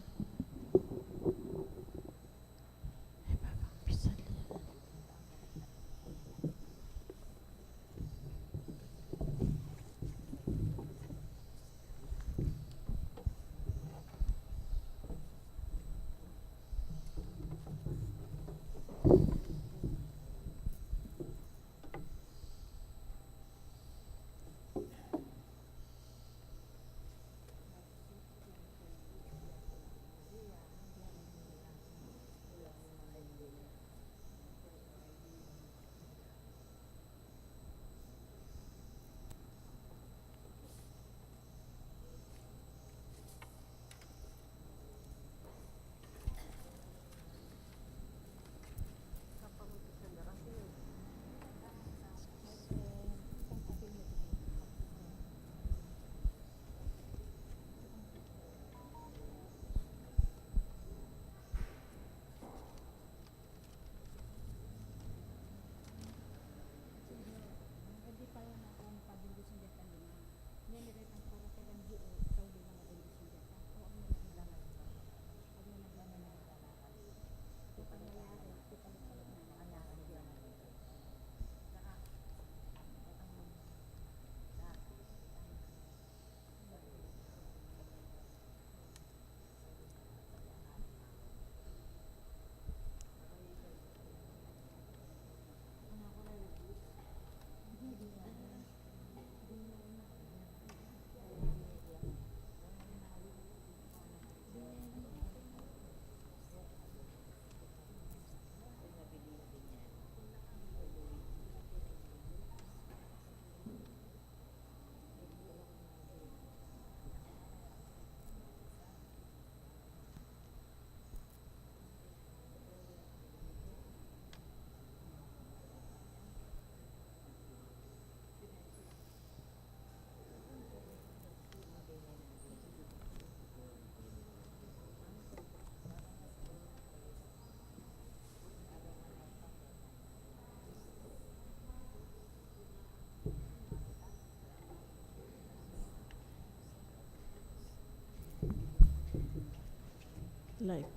Live.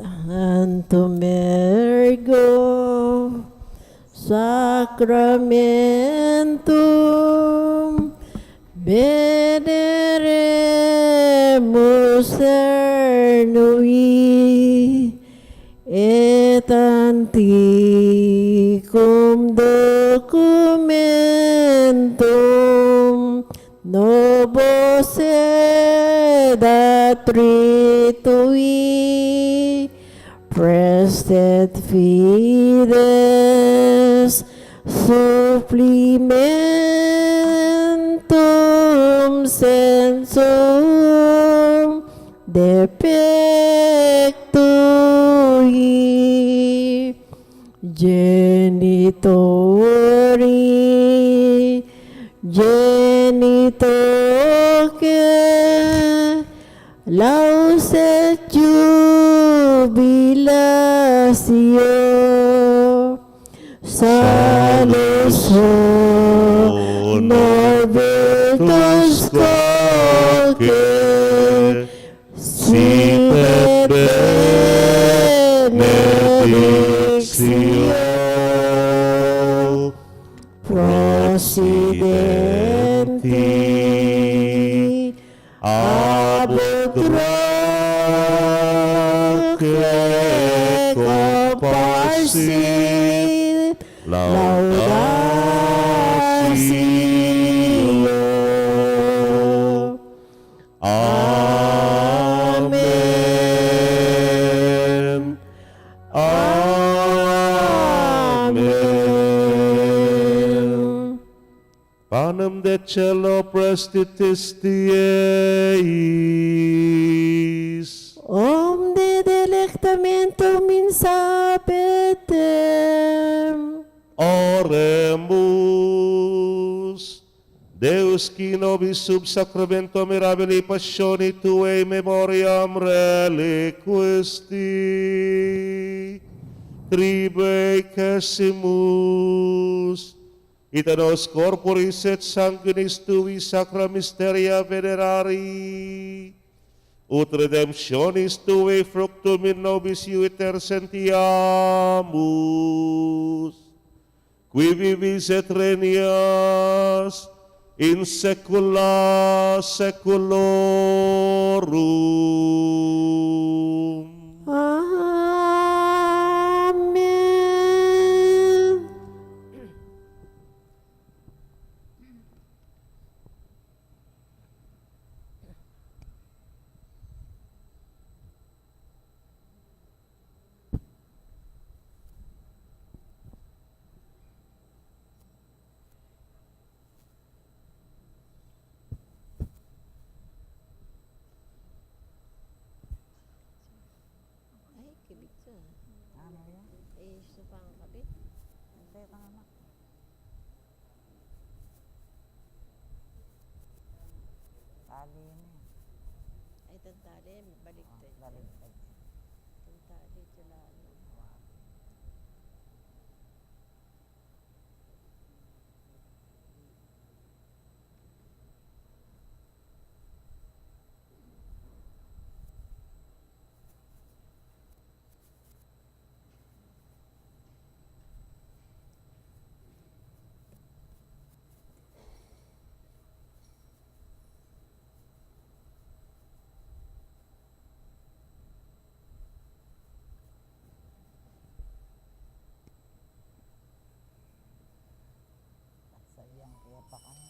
Tantum ergo sacramentum veneremus cernui, et antiquum documentum novo sed atritui, praestet fides supplimentum censum defectui genitori, genitoque Lauset jubilatio, salus nobis tusque, sit et benedictio, procidenti ab utroque comparsit laudatio. Amen. Amen. Panem de caelo, prestitisti eis. Omne delectamentum insapitem. Oremus. Deus, qui nobis sub sacramentum mirabilis passioni tuae in memoriam reliquisti tribuicassimus, ita nos corporis et sanguinis tuis sacra mysteria venerari, ut redemptionis tuae fructum in nobis iuitur sentiamus, qui vivis et regnas in saecula saeculorum. Amen. Ay, kibit siya. Ano yan? Eh, siya pa ang kabit. Hindi, tama. Tali na yan. Ay, itang tali, baliktad. Oh, baliktad. Itang tali, ito lang. Sa iyang kiyapakan.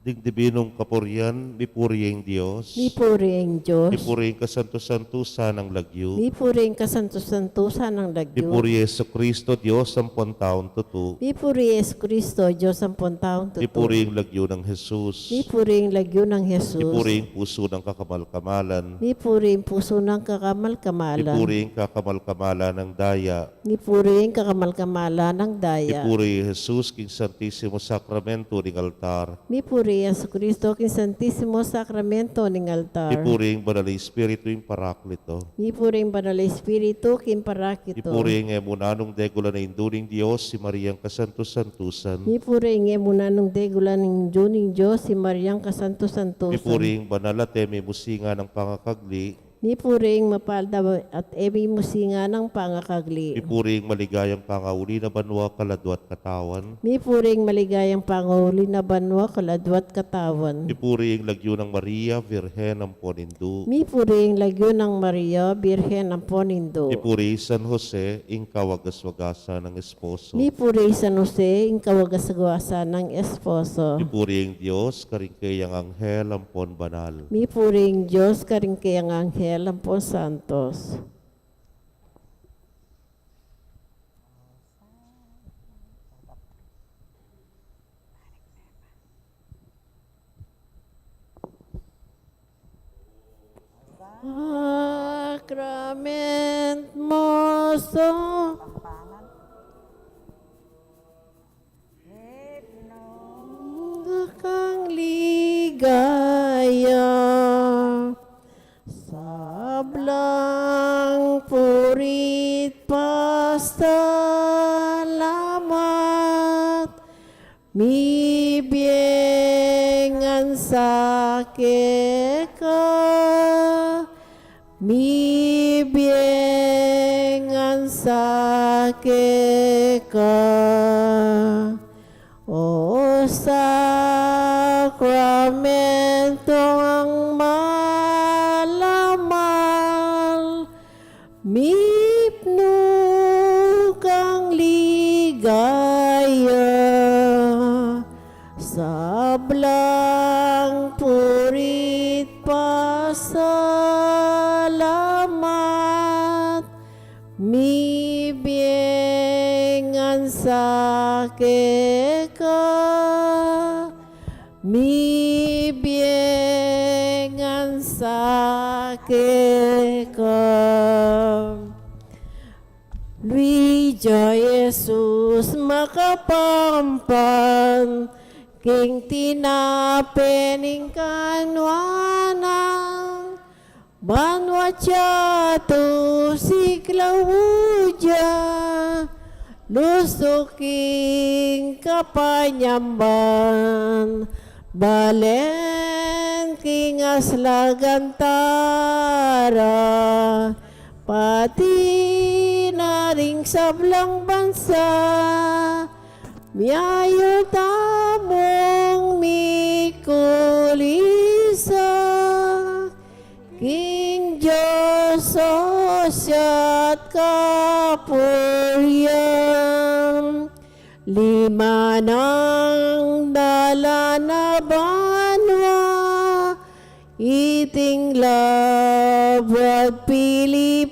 Ding dibinung kapurian, mipuri ing Dios. Mipuri ing Dios. Mipuri ing kasantu-santusan nang lagyu. Mipuri ing kasantu-santusan nang lagyu. Mipuri Jesucristo, Dios ampon taung tutu. Mipuri Jesucristo, Dios ampon taung tutu. Mipuri ing lagyu nang Jesus. Mipuri ing lagyu nang Jesus. Mipuri ing pusu nang kakamal-kamalan. Mipuri ing pusu nang kakamal-kamalan. Mipuri ing kakamal-kamalan nang daya. Mipuri ing kakamal-kamalan nang daya. Mipuri Jesus king Santisimo Sakramento ning altar. Mipuri Jesucristo, king Santisimo Sakramento ning altar. Mipuri ing Banal a Espiritu, ing Paraklito. Mipuri ing Banal a Espiritu, king Paraklito. Mipuri ing e mu nanung degulan a Indu ning Dios, i Mariang kasantu-santusan. Mipuri ing e mu nanung degulan a Indu ning Dios, i Mariang kasantu-santusan. Mipuri ing banal at e mu singanang pangakagli. Mipuri ing mapalad at e mu singanang pangakagli. Mipuri ing maligayang pangauli na banua, kaladua at katawan. Mipuri ing maligayang pangauli na banua, kaladua at katawan. Mipuri ing lagyu nang Maria, Birhen ampon Indu. Mipuri ing lagyu nang Maria, Birhen ampon Indu. Mipuri i San Jose, ing kawagas-wagasan nang esposo. Mipuri i San Jose, ing kawagas-wagasan nang esposo. Mipuri ing Dios karing kayang anghel ampon banal. Mipuri ing Dios karing kayang anghel ampon santos. Sakrament moso. Kang ligaya, sablang puri't pasalamat, mibie ngan sa keka, mibie ngan sa keka. O sakramentong malamal, mipnu kang ligaya, sablang puri't pasalamat, mibie ngan sa keka, mibie ngan sa keka. Luid ya Jesus makapampan, king tinape ning kanuanan, banua yatu siklaud ya, lusuk king kapanyamban, balen king aslagan tara, pati na ring sablang bansa, miayu tamung mikulisa, king Dios sosya at kapurian, lima nang dalan a banua, iting labuad Pilipinas,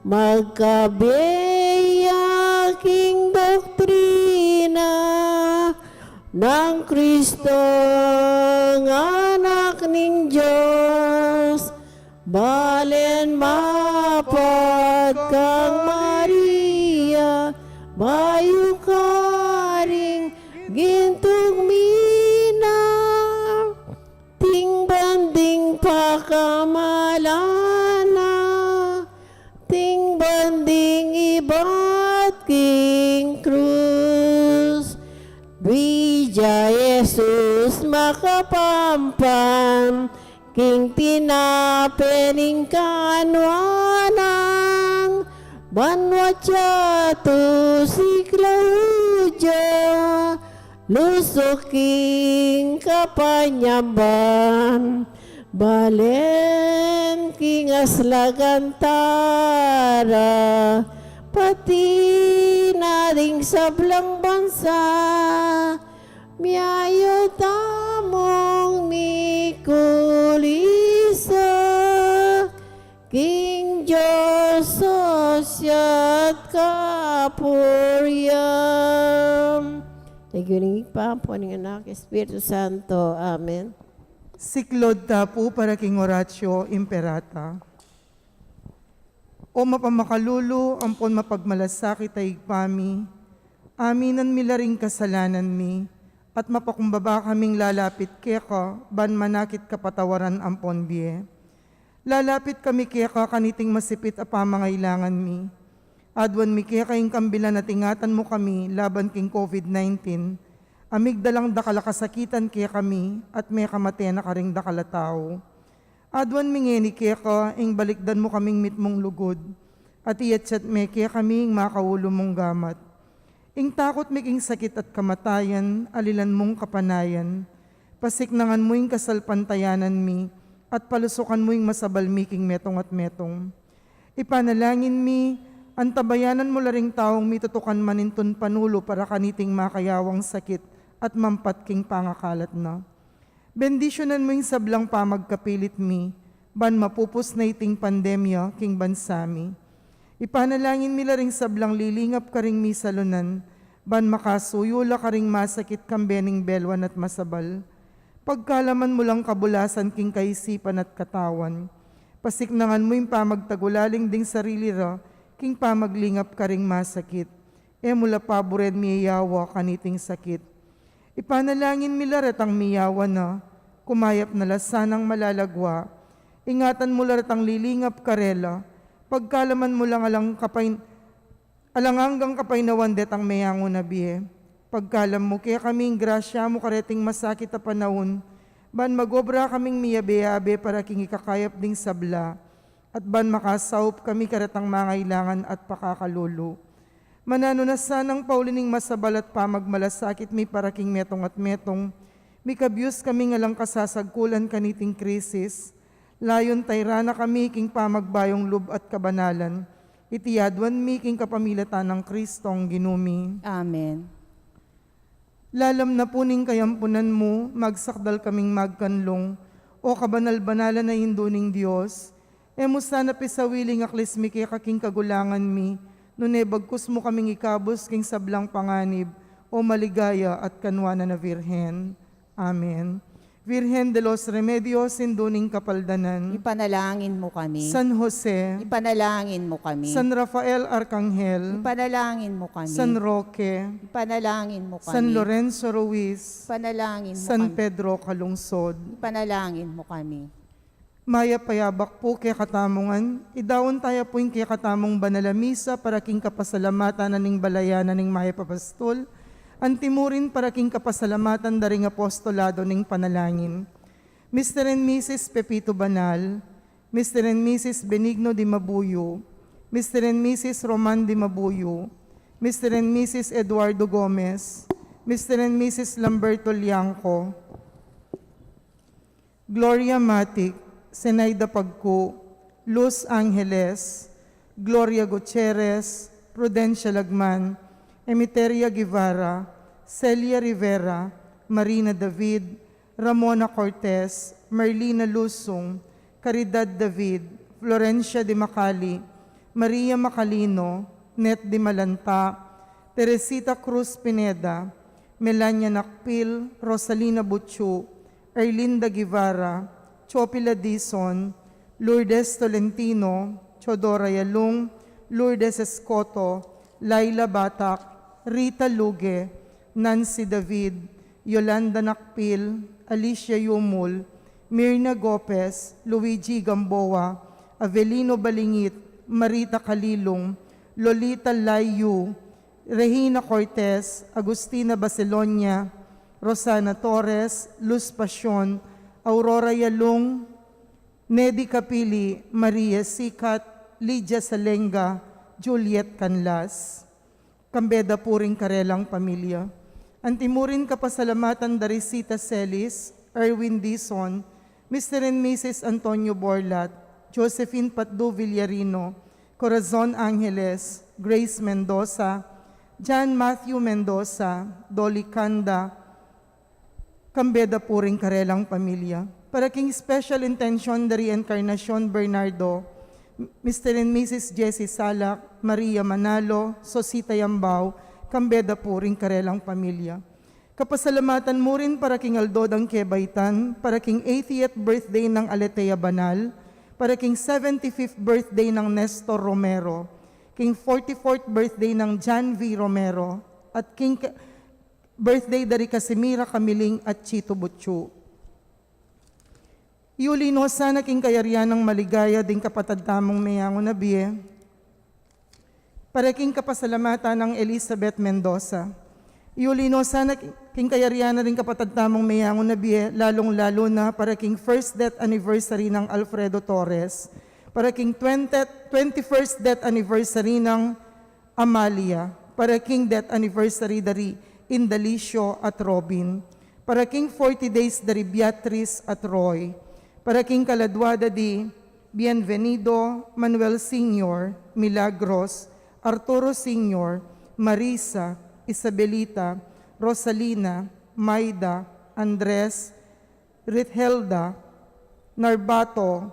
magkabie ya king doktrina nang Kristong Anak ning Dios, balen mapat kang Maria, bayu karing gintung mina, ting banding pakamalan na, ting banding ibat king krus. Luid ya Jesus makapampan, king tinape ning kanuanan, banua yatu siklaud ya, lusuk king kapanyamban, balen king aslagan tara, pati na ring sablang bansa, miayu tamung mikulisa, king Dios sosya at kapurian. King lagyu ning Ibpa, ampo ning Anak, Espiritu Santo. Amen. Siklaud ta pu para king Oratio Imperata. O mapamakalulu ampon mapagmalasakit a Ibpa mi, aminan mi la ring kasalanan mi, at mapakumbaba kaming lalapit keka, ban manakit kapatawaran ampon bie. Lalapit kami keka kaniting masipit a pamangailangan mi. Aduan mi keka ing kambilan at ingatan mu kami laban king COVID nineteen, a migdalang dakal a kasakitan kekami at mekamate na karing dakal a tau. Aduan mi ngeni keka ing balikdan mu kaming mitmung lugud, at iyatyat me kekami ing makaulu mung gamat. Ing takut mi king sakit at kamatayan, alilan mung kapanayan. Pasiknangan mu ing kasalpantayanan mi, at palusukan mu ing masabal mi king metung at metung. Ipanalangin mi, antabayanan mu la ring taung mitutukan manintun panulu para kaniting makayawang sakit at mampat king pangakalat na. Bendisyunan mu ing sablang pamagkapilit mi, ban mapupus na iting pandemya king bansa mi. Ipanalangin mi la ring sablang lilingap karing misalunan, ban makasuyu la karing masakit kambe ning belwan at masabal. Pagkalaman mu lang kabulasan king kaisipan at katawan. Pasiknangan mu ing pamagtagulaling ding sarili ra, king pamaglingap karing masakit. E mu la paburen miyawa kaniting sakit. Ipanalangin mi la retang miyawa na, kumayap na la sanang malalagwa. Ingatan mu la retang lilingap karela, pagkalaman mu lang alang kapain-, alang anggang kapainawan detang meyangu na bie. Pagkalam mu kekami ing grasya mu kareting masakit a panaun, ban magobra kaming miyabe-yabe para king ikakayap ding sabla, at ban makasaup kami karetang mangailangan at pakakalulu. Mananu na sanang pauli ning masabal at pamagmalasakit mi para king metung at metung, mikabyus kaming alang kasasagkulan kaniting krisis, layun tayran na kami king pamagbayung lub at kabanalan. Iti aduan mi king kapamilatan nang Kristong Ginu mi. Amen. Lalam na pu ning kayampunan mu, magsakdal kaming magkanlung, O kabanal-banalan a Indu ning Dios. E mu sana pisawili ing aklis mi keka king kagulangan mi, nune bagkus mu kaming ikabus king sablang panganib, O maligaya at kanuanan a Virgen. Amen. Virgen de los Remedios, Indu ning Kapaldanan. Ipanalangin mu kami. San Jose. Ipanalangin mu kami. San Rafael Arkanghel. Ipanalangin mu kami. San Roque. Ipanalangin mu kami. San Lorenzo Ruiz. Ipanalangin mu San kami. Pedro Calungsod. Ipanalangin mu kami. Mayap a yabak pu kekatamu ngan, idaun taya pu ing kekatamung banal a misa para king kapasalamatan na ning balayan na ning Mayap a Pastul, antimurin para king kapasalamatan da ring apostolado ning panalangin. Mister and Missus Pepito Banal, Mister and Missus Benigno Dimabuyo, Mister and Missus Roman Dimabuyo, Mister and Missus Eduardo Gomez, Mister and Missus Lamberto Liangco, Gloria Matic, Zenaida Pagcu, Luz Angeles, Gloria Gutierrez, Prudencia Lagman, Emeteria Guevara, Celia Rivera, Marina David, Ramona Cortez, Merlina Lusung, Caridad David, Florencia de Macali, Maria Macalino, Net de Malanta, Teresita Cruz Pineda, Melania Nakpil, Rosalina Buchu, Erlinda Guevara, Chopila Dizon, Lourdes Tolentino, Chodora Yalung, Lourdes Escoto, Laila Batak, Rita Luge, Nancy David, Yolanda Nakpil, Alicia Yumul, Mirna Gopez, Luigi Gamboa, Avelino Balingit, Marita Calilung, Lolita Lai Yu, Regina Cortez, Agustina Bacelonia, Rosana Torres, Luz Pasion, Aurora Yalung, Nedy Capili, Maria Sicat, Lydia Salenga, Juliet Canlas. Kambe da pu ring karelang pamilya. Antimurin kapasalamatan da ri Sita Celis, Erwin Dizon, Mister and Missus Antonio Borlat, Josephine Patdu Villarino, Corazon Angeles, Grace Mendoza, John Matthew Mendoza, Dolly Canda, kambe da pu ring karelang pamilya. Para king special intention da ri Encarnacion Bernardo, Mister and Missus Jessie Salak, Maria Manalo, Sosita Yambao, kambe da pu ring karelang pamilya. Kapasalamatan mu rin para king aldo dang kebaitan, para king eightieth birthday nang Aletea Banal, para king seventy-fifth birthday nang Nestor Romero, king forty-fourth birthday nang John V Romero, at king ka-, Birthday da ri Casimira Camiling at Chito Butchu. Iuli no sana king kayarian nang maligaya ding kapatad tamung meyangu na bie, para king kapasalamatan nang Elizabeth Mendoza. Iuli no sana king kayarian na ding kapatad tamung meyangu na bie, lalung-lalu na para king first death anniversary nang Alfredo Torres, para king twentieth, twenty-first death anniversary nang Amalia, para king death anniversary da ri Indalicio at Robin, para king forty days da ri Beatriz at Roy, para king kaladua da di Bienvenido, Manuel Senior, Milagros, Arturo Senior, Marisa, Isabelita, Rosalina, Maida, Andres, Rithelda, Narbato,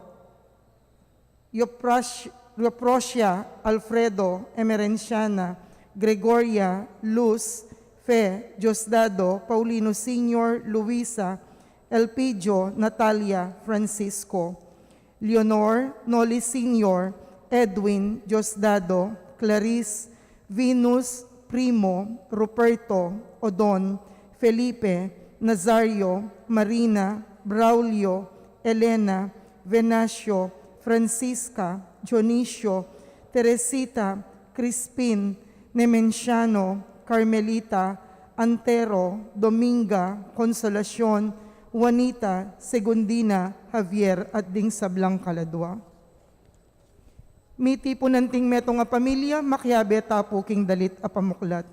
Yoprash-, Yoprosia, Alfredo, Emerenciana, Gregoria, Luz, Fe, Diosdado, Paulino Senior, Luisa, Elpidio, Natalia, Francisco, Leonor, Noli Senior, Edwin, Diosdado, Clarice, Venus, Primo, Ruperto, Odon, Felipe, Nazario, Marina, Braulio, Elena, Venancio, Francisca, Dionisio, Teresita, Crispin, Nemenciano, Carmelita, Antero, Dominga, Consolacion, Juanita, Segundina, Javier, at ding sablang kaladua. Mitipunan ting metung a pamilya, makiabe ta pu king dalit a pamuklat.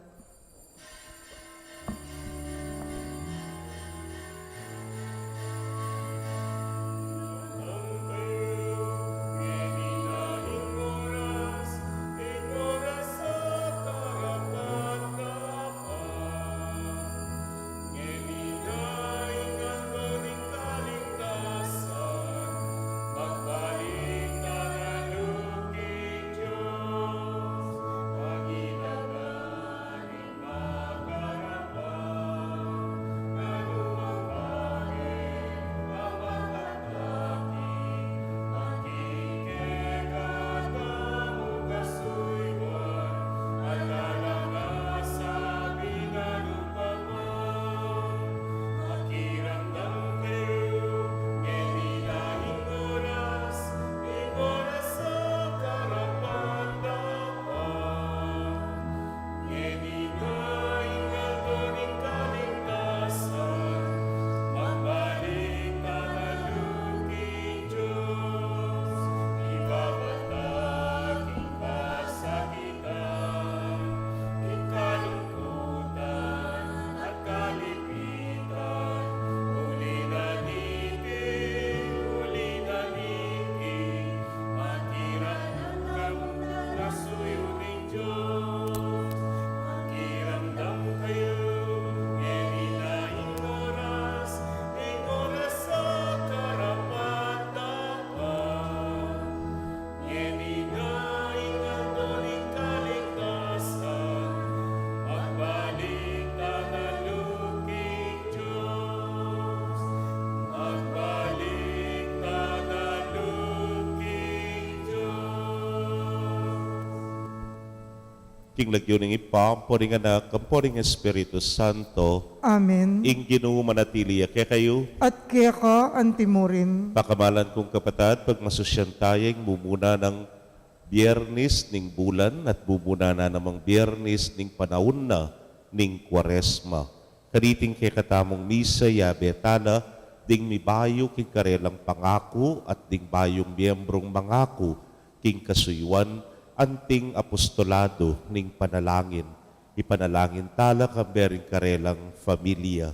King lagyu ning Ibpa, ampo ning Anak, ampo ning Espiritu Santo. Amen. Ing Ginu manatili ya kekayu. At keka anti murin. Pakamalan kung kapatad, pagmasusyan taya ing mumuna nang Biyernes ning bulan at mumuna na namang Biyernes ning panaun na ning Kuaresma. Kaniting kekatamung misa, yabe tana ding mibayu king karelang pangaku at ding bayung miyembrung mangaku king kasuyuan anting apostolado ning panalangin. Ipanalangin tala kambe ring karelang familia.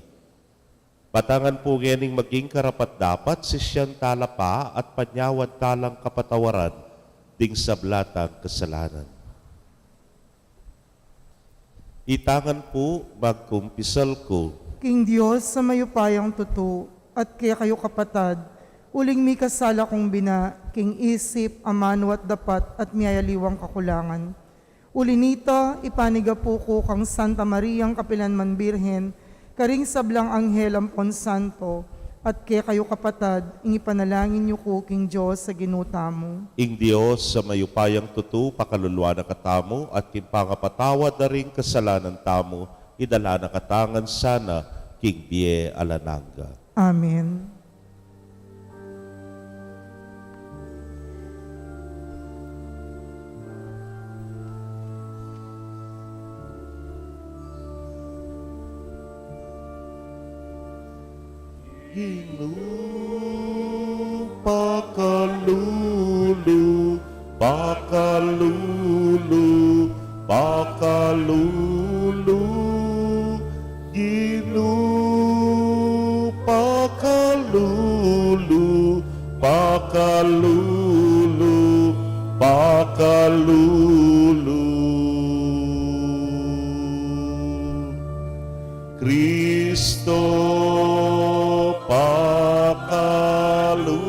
Batangan pu ngening maging karapat-dapat, sisian tala pa at panyawad talang kapatawaran ding sabla tang kasalanan. Itangan pu, magkumpisal ku king Dios a mayupayang tutu, at kekayu kapatad, uling mikasala kung bina, king isip, amanu at dapat, at miyayaliwang kakulangan. Uli nita, ipanigapu ku kang Santa Mariang kapilanman Birhen, karing sablang anghel ampon santo, at kekayu kapatad, ing ipanalangin yu ku king Dios a Ginu tamu. Ing Dios a mayupayang tutu, pakaluluan na katamu, at king pangapatawad da ring kasalanan tamu, idala na katamu ngan sana king bie alang angga. Amen. Ginu, pakalulu, pakalulu, pakalulu. Ginu, pakalulu, pakalulu, pakalulu. Kristo, pakalulu.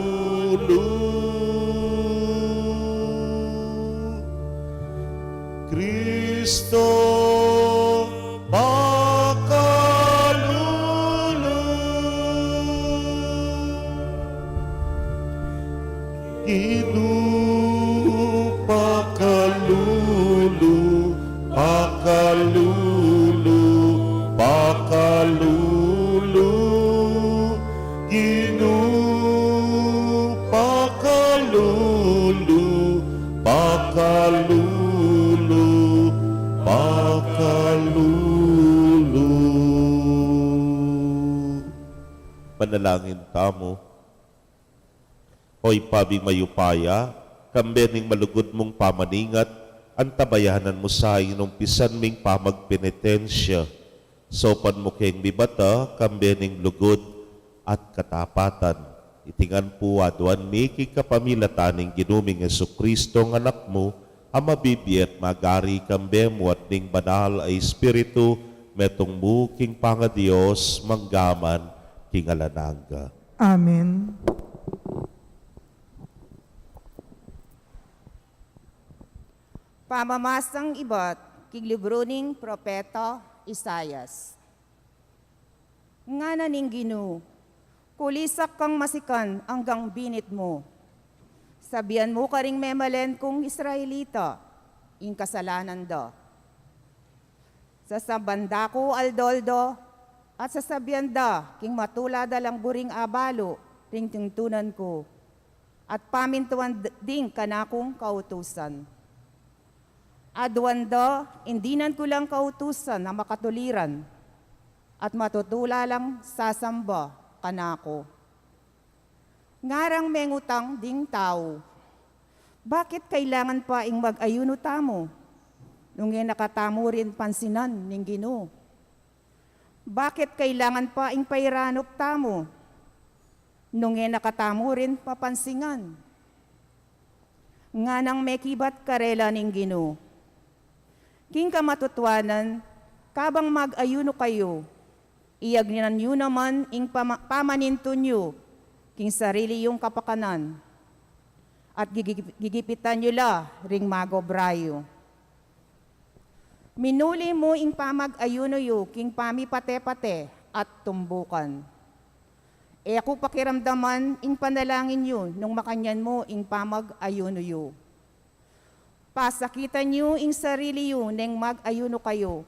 Kristo, pakalulu. Ginu, pakalulu, pakalulu, pakalulu. Ginu, pakalulu, pakalulu, pakalulu. Manalangin tamu. O Ibpa ming mayupaya, kambe ning malugud mung pamaningat, antabayanan mu sa ing inumpisan ming pamagpenitensya. Saupan mu keng mibata, kambe ning lugud at katapatan. Iti ngan pu aduan mi king kapamilatan ning Ginu ming Jesucristo, a Anak mu, a mabibie at magari kambe mu at ning Banal a Espiritu, metung mu king pangaDios, mangga man king alang angga. Amen. Pamamasang ibat king libru ning propeta Isaias. Ngana ning Ginu, kulisak kang masikan anggang binit mu. Sabian mu karing memalen kung Israelita ing kasalanan da. Sasaban da ku aldo-aldo, at sasabian da king matula da lang buring abalu ring tuntunan ku, at pamintuan d-, ding kanakung kautusan. Aduan da, ing dinan ku lang kautusan a makatuliran, at matutula lang sasamba kanaku. Ngarang mengutang ding tau, bakit kailangan pa ing mag-ayuno tamu, nung e na katamu rin pansinan ning Ginu? Bakit kailangan pa ing pairanup tamu, nung e na katamu rin papansinan? Nganang mekibat karela ning Ginu, king kamatutuanan, kabang mag-ayuno kayu, iyagnan yu naman ing pama-, pamanintun yu king sarili yung kapakanan, at gigip-, gigipitan yu la ring magobra yu. Minuli mu ing pamag-ayuno yu king pamipate-pate at tumbukan. E ku pakiramdaman ing panalangin yu nung makanyan mu ing pamag-ayuno yu. Pasakitan yu ing sarili yu neng mag-ayuno kayu.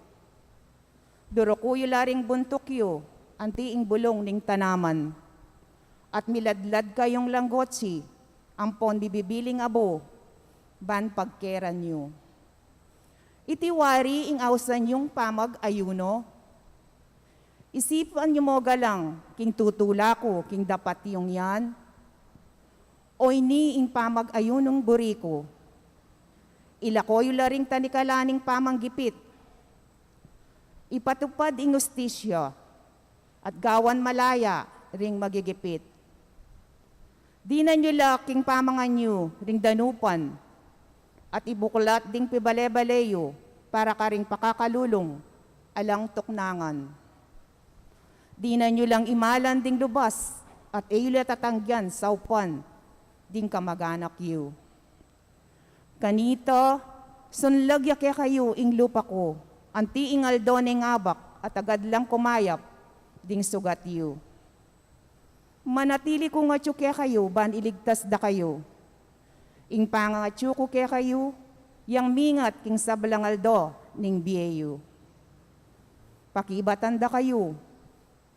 Duruku yu la ring buntuk yu, anti ing bulung ning tanaman, at miladlad kayung langgotsi ampon bibibiling abu, ban pagkeran yu. Iti wari ing ausan yung pamag-ayuno? Isipan yu mo galang king tutula ku king dapat yung yan? O ini ing pamag-ayunong buri ku? Ilako yu la ring tanikalan ning pamanggipit. Ipatupad ing ustisya, at gawan malaya ring magigipit. Dinan yu la king pamangan yu ring danupan, at ibuklat ding pibale-bale yu para karing pakakalulung alang tuknangan. Dinan yu lang imalan ding lubas, at e yu la tatanggian saupan ding kamag-anak yu. Kanita, sunlag ya kekayu ing lupa ku, anti ing aldo neng abak, at agad lang kumayap ding sugat yu. Manatili kung atyu kekayu ban iligtas da kayu. Ing pangatyu ku kekayu, yang mingat king sablang aldo ning bie yu. Pakibatan da kayu,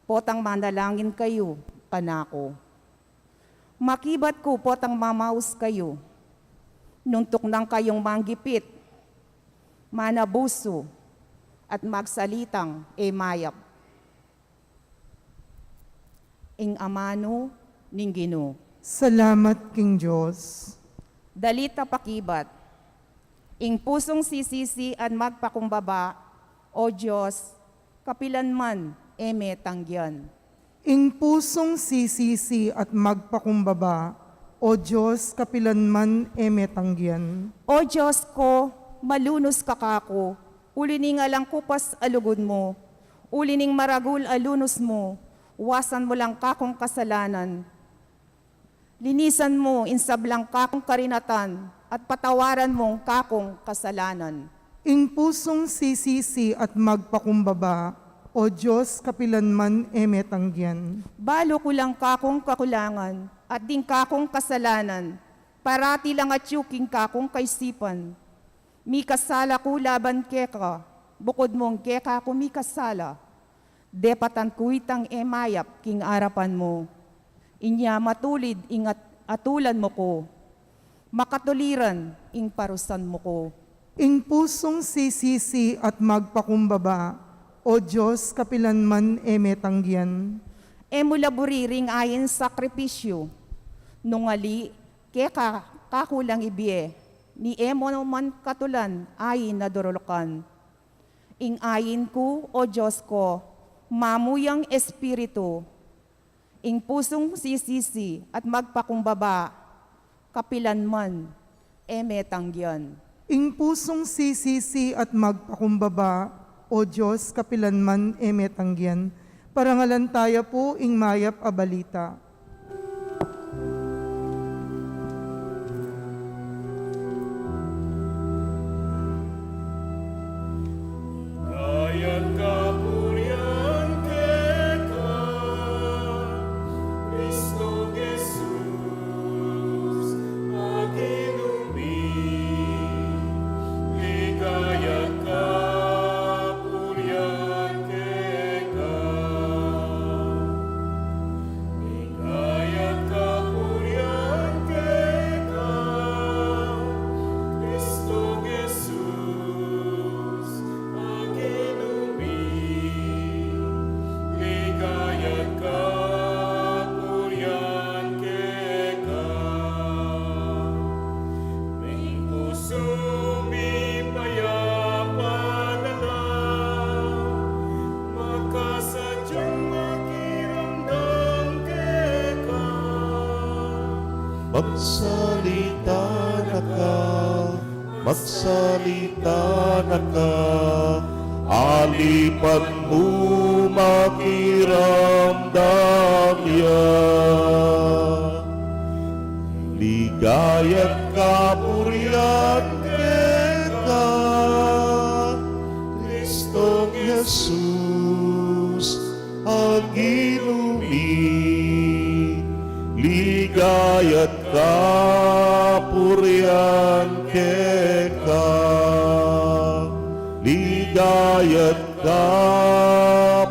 potang manalangin kayu kanaku. Makibat ku potang mamaus kayu, nung tuknang kayung manggipit, manabusu, at magsalitang e mayap. Ing amanu ning Ginu. Salamat king Dios. Dalit a pakibat. Ing pusung sisisi at magpakumbaba, O Dios, kapilan man e me tanggian. Ing pusung sisisi at magpakumbaba, O Dios, kapilan man e me tanggian. O Dios ku, malunus ka kaku, uli ning alang kupas a lugud mu, uli ning maragul a lunus mu, wasan mu lang kakung kasalanan. Linisan mu ing sablang kakung karinatan at patawaran mu ing kakung kasalanan. Ing pusung sisisi at magpakumbaba, O Dios, kapilan man e me tanggian. Balu ku lang kakung kakulangan at ding kakung kasalanan, parati lang atyu king kakung kaisipan. Mikasala ku laban keka, bukud mung keka ku mikasala. Depatan ku itang e mayap king arapan mu. Inya matulid ing at-, atulan mu ku. Makatuliran ing parusan mu ku. Ing pusung sisisi at magpakumbaba, O Dios, kapilan man e me tanggian. E mu la buri ring ain sakripisyu. Nung ali, keka kaku lang ibie, ni e mu man katulan ain a durulukan. Ing ain ku, O Dios ku, mamuyang espiritu, ing pusung sisisi at magpakumbaba, kapilan man e me tanggian. Ing pusung sisisi at magpakumbaba, O Dios, kapilan man e me tanggian. Parangalan taya pu ing mayap a balita. Ligaya at kapurian keka, Kristo Jesus, a Ginu mi. Ligaya at kapurian keka. Ligaya at kapurian keka, Kristo Jesus, a Ginu mi. Ligaya at kapurian keka. Ing pusu mi mayap a makasadyang makiramdam keka. Magsalita na ka, magsalita na ka, alipan mu makiramdam ya. Ligaya at kapurian keka, Kristong Jesus, a Ginu mi. Ligaya at kapurian keka, ligaya at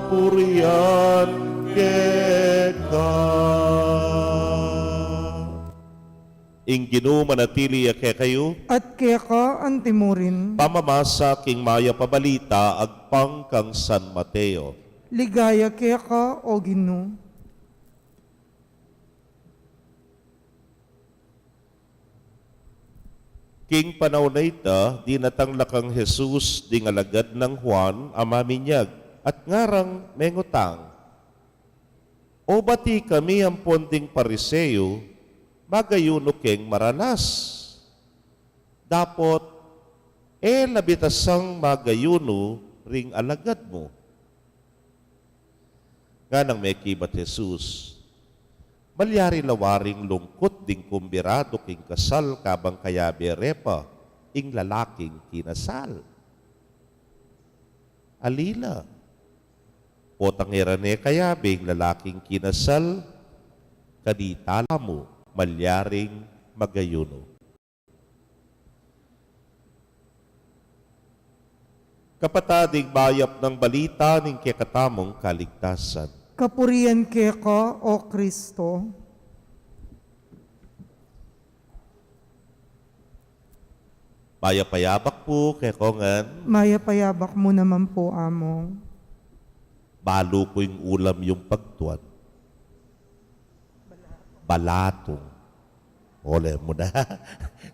kapurian keka. Ing Ginu manatili ya kekayu. At keka antimurin. Pamamasa king mayap a balita agpang kang San Mateo. Ligaya keka, O Ginu. King panaun a ita, dinatang la kang Jesus ding alagad nang Juan a maminyag, at ngarang mengutang, "O bati kami ampon ding Pariseo magayunu keng maranas? Dapot e la bitasang magayunu ring alagad mu." Nganang mekibat Jesus, "Malyari la waring lungkut ding kumbiradu king kasal kabang kayabe re pa ing lalaking kinasal? Ali la, potang e ra ne kayabe ing lalaking kinasal, kanita la mu malyaring magayunu." Kapatad, ing mayap nang balita ning kekatamung kaligtasan. Kapurian keka, O Kristo. Mayap a yabak pu kekongan. Mayap a yabak mu naman po, Among. Balu ku ing ulam yung pagtuan. Balatung. Ole mu na.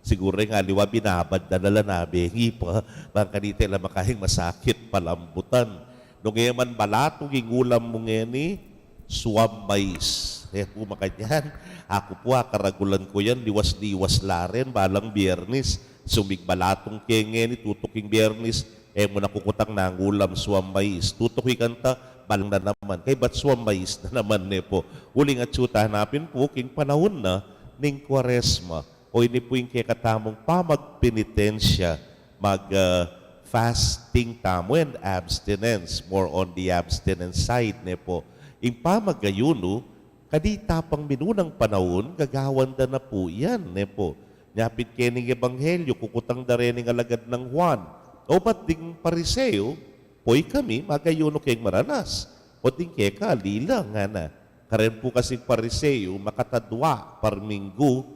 Siguru ing aliwa binabad na la na bengi pa. Bang kanita la makahing masakit palambutan. Nung e man balatung ing ulam mu ngeni, suam mais. E pu makanyan. Aku pu, akaragulan ku yan, liwas-liwas la rin, balang Biyernes. Sumig balatung ke ngeni, tutuking Biyernes. E mu na kukutang nang ulam, suam mais. Tutuki kanta, balang na naman. Kaybat suam mais na naman, ne pu. Uling atyu ta hanapin pu king panaun na ning Kwaresma. O ini pu ing kekatamung pamagpenitensya, mag, ah, fasting tamu and abstinence, more on the abstinence side, ne pu. Ing pamagayunu, kanita pang minunang panaun, gagawan da na pu yan, ne pu. Nyapin kening ebanghelyo, kukutang da reng alagad nang Juan. O ba't ding Pariseo, "Poy kami, magayunu keng maranas." O ding keka, "Lila," ngana. Karen pu kasing Pariseo, makatadwa parminggu,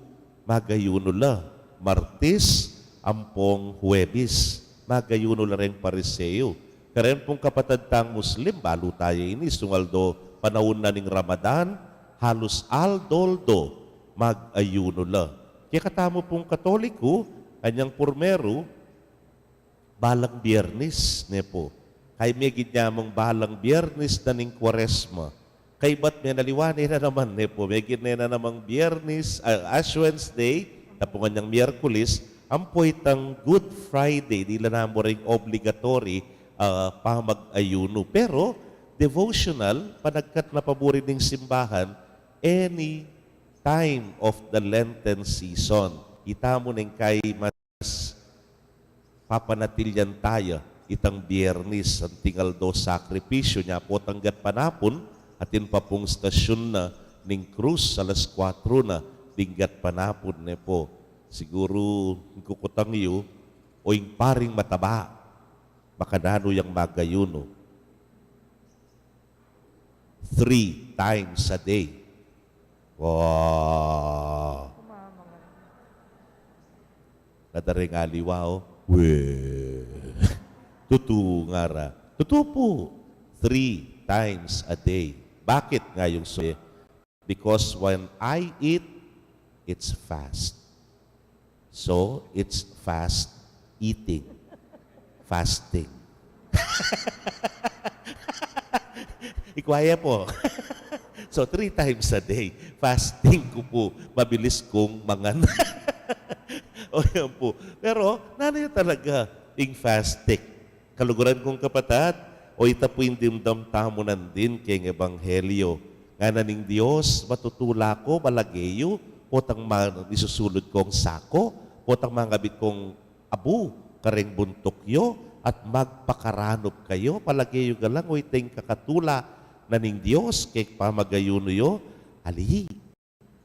magayunu la. Martis ampong Huwebes, magayunu la reng Pariseo. Karen pung kapatad tang Muslim, balu taya ini, sung aldo panaun na ning Ramadan, halus aldo-aldo mag-ayunu la. Kekatamu pung Katoliko, anyang purmeru, balang Biyernes, ne pu. Kay megit ya mung balang Biyernes na ning Kwaresma. Kaybat menaliwa ne na naman, ne pu. Megit ne na namang Biyernes, ah, Ash Wednesday, tapos anyang Miyerkules, ampo itang Good Friday, dila na mu ring obligatory, ah, pamag-ayunu. Pero, devotional, panagkat na paburi ning simbahan, any time of the Lenten season. Ita mu neng kay mas papanatilian taya itang Biyernes, anting aldo sakripisyu nya, potang gatpanapun, atin pa pung stasyun na ning krus, alas kuatro na ding gatpanapun, ne pu. Siguru, ing kukutang yu, o ing paring mataba, makananu yang magayunu? Three times a day. Wow. Kada reng aliwa, o. We. Tutu ngara. Tutu pu. Three times a day. Bakit nga yung so? Because when I eat, it's fast. So, it's fast eating. Fasting. Ikwa ya pu. So, three times a day, fasting ku pu. Mabilis kung mangan. O, yan pu. Pero, nanu ya talaga ing fasting? Kaluguran kung kapatad, o ita pu ing dimdam tamu nandin keng ebanghelyo. Ngana ning Dios, "Matutula ko, balaga yu, potang ma-, isusulud kong sako, potang mangabit kong abu kareng buntuk yu, at magpakaranup kayu." Balaga yu galang, o ita ing kakatula na ning Dios keng pamagayunu yu? Ali.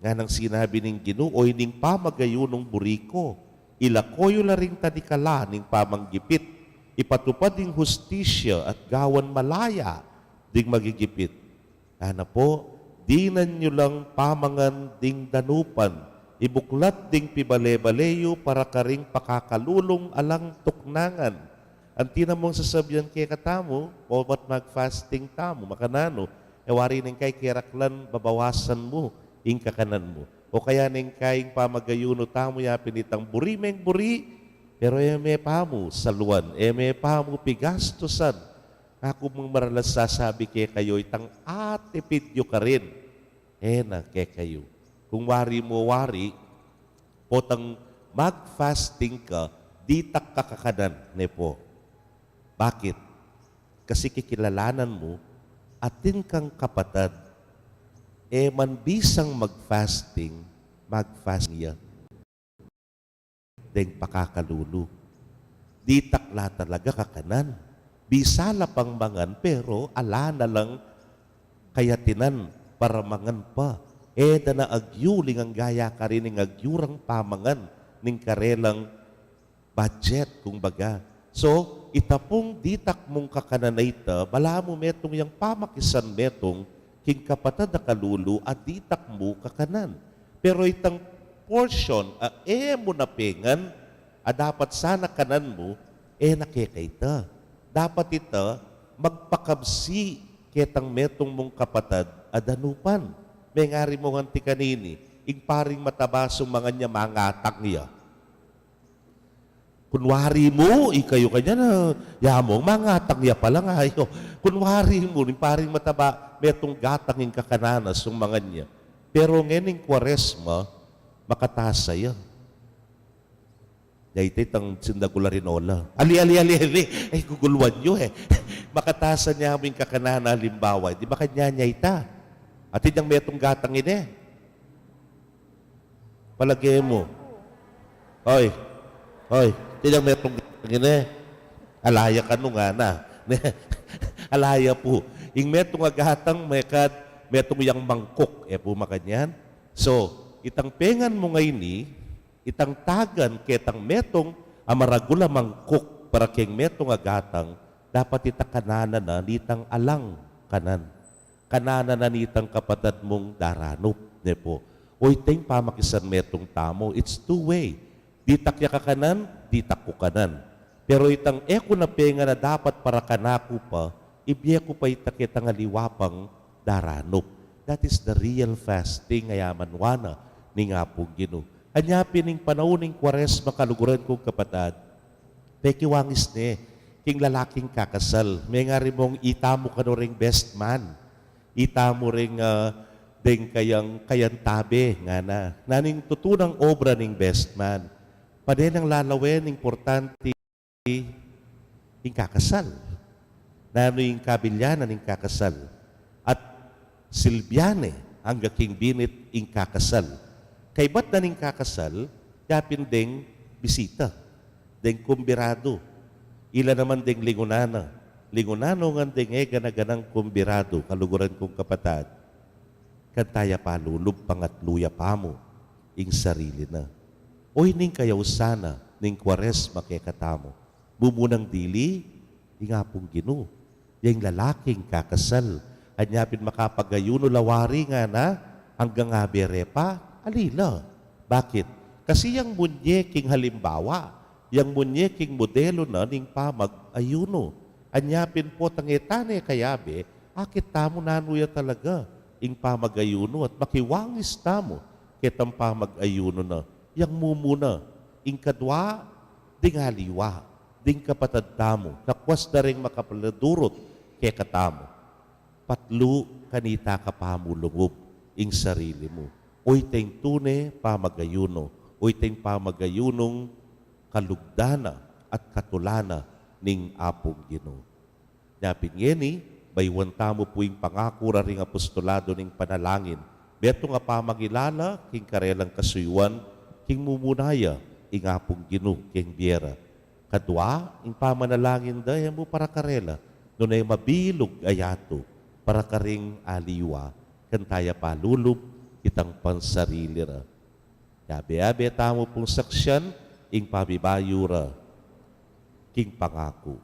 Nganang sinabi ning Ginu, o ining pamagayunung buri ku, ilako yu la ring tanikala ning pamanggipit, ipatupad ing hustisya at gawan malaya ding magigipit. Ngana pu, dinan yu lang pamangan ding danupan, ibuklat ding pibale-bale yu para karing pakakalulung alang tuknangan. Anti na mung sasabian kekatamu, o ba't mag-fasting tamu, makananu? E wari neng kay keraklan babawasan mu ing kakanan mu. O kaya neng kay ing pamagayunu tamu ya pin itang buri meng buri, pero e me pamu saluan, e me pamu pigastusan. Aku mung maralas sasabi kekayu, itang atipid yu karin. E na kekayu. Kung wari mu wari, potang mag-fasting ka, ditak ka kakanan, ne pu. Bakit? Kasi kikilalanan mu, atin kang kapatad, e man bisang mag-fasting, mag-fasting ya deng pakakalulu. Ditak la talaga kakanan. Bisa la pang mangan, pero ala na lang kayatinan para mangan pa. E da na agyu, lingang gaya karin ing agyu rang pamangan ning karelang budget, kumbaga. So, ita pung ditak mung kakanan a ita, balamu metung yang pamakisan metung king kapatad a kalulu a ditak mu kakanan. Pero itang portion a e mu na pengan, a dapat sana kanan mu, e na keka ita. Dapat ita magpakabsi ketang metung mung kapatad a danupan. Mengari mu ngan ti kanini, ing paring mataba, sumangan ya, mangatang ya. Kunwari mu, ikayu kanyan, ya mu, mangatang ya pala, ngayu. Kunwari mu, ing paring mataba, metung gatang ing kakanan na, sumangan ya. Pero ngening Kwaresma, makatasa ya. Dahil itang sindagula rin ola. Ali, ali, ali, ali. Ay, guguluan yu e. Makatasa ya mu ing kakanan na, alimbawa. Di ba kanyan ya ita? Atin yang metung gatang ini. Palage mu. Oy. Oy. Atin yang metung gatang ini. Ala ya kanu ngana. Ala ya pu. Ing metung a gatang, mekad, metung yang mangkuk. E pu makanyan. So, itang pengan mu ngeni, itang tagan ketang metung a maragul a mangkuk para keng metung a gatang, dapat ita kananan na nitang alang kanan. Kananan na nitang kapatad mung daranup, ne pu. O, ita ing pamakisan metung tamu, it's two way. Ditak ya kakanan, ditak ku kanan. Pero itang e ku na pengan a dapat para kanaku pa, ibie ku pa ita ketang aliwa pang daranup. That is the real fasting, a yaman wa na ning Apung Ginu. Anya pin ing panaun ning Kwaresma, kaluguran kung kapatad, pekiwangis ne king lalaking kakasal. Mengari mung ita mu kanu ring best man. Ita mu ring, ah, deng kayang, kayang tabe, ngana. Nanu ing tutunang obra ning best man? Pane nang lalawen, importante ing kakasal. Nanu ing kabilyanan ning kakasal? At silbian ne angga king binit ing kakasal. Kaybat na ning kakasal, yapin deng bisita, deng kumbiradu. Ila naman deng lingunan na. Lingunan no ngan deng e gana-ganang kumbiradu, kaluguran kung kapatad. Kanta ya palulub, pangatlu ya pamu ing sarili na. O, ini ing kayausan na ning Kwaresma kekatamu. Mumunang dili, ing Apung Ginu. Yang lalaking kakasal. Anya pin makapag-ayunu la wari, ngana, anggang abere pa, ali la. Bakit? Kasi yang munye king halimbawa, yang munye king modelu na ning pamag-ayunu. Anya pin potang e tane kayabe, akit tamu nanu ya talaga ing pamag-ayunu at makiwangis tamu ketang pamag-ayunu na. Yang mumuna, ing kadwa, ding aliwa, ding kapatad tamu, kakwas da ring makapaladurut kekatamu. Patlu, kanita ka pamulungub ing sarili mu. O, ita ing tune pamag-ayunu, o, ita ing pamag-ayunung kalugdan na at katulan na ning Apung Ginu. Nya pin ngeni, bayuan tamu pu ing pangaku ra ring apostolado ning panalangin. Metung a pamangilala king karelang kasuyuan, king mumuna ya ing Apung Ginu keng bie ra. Kadwa, ing pamanalangin da e mu para karela, nune mabilug a yatu para karing aliwa, kanta ya palulub itang pansarili ra. Yabe-yabe tamu pung saksian ing pabibayu ra king pangaku.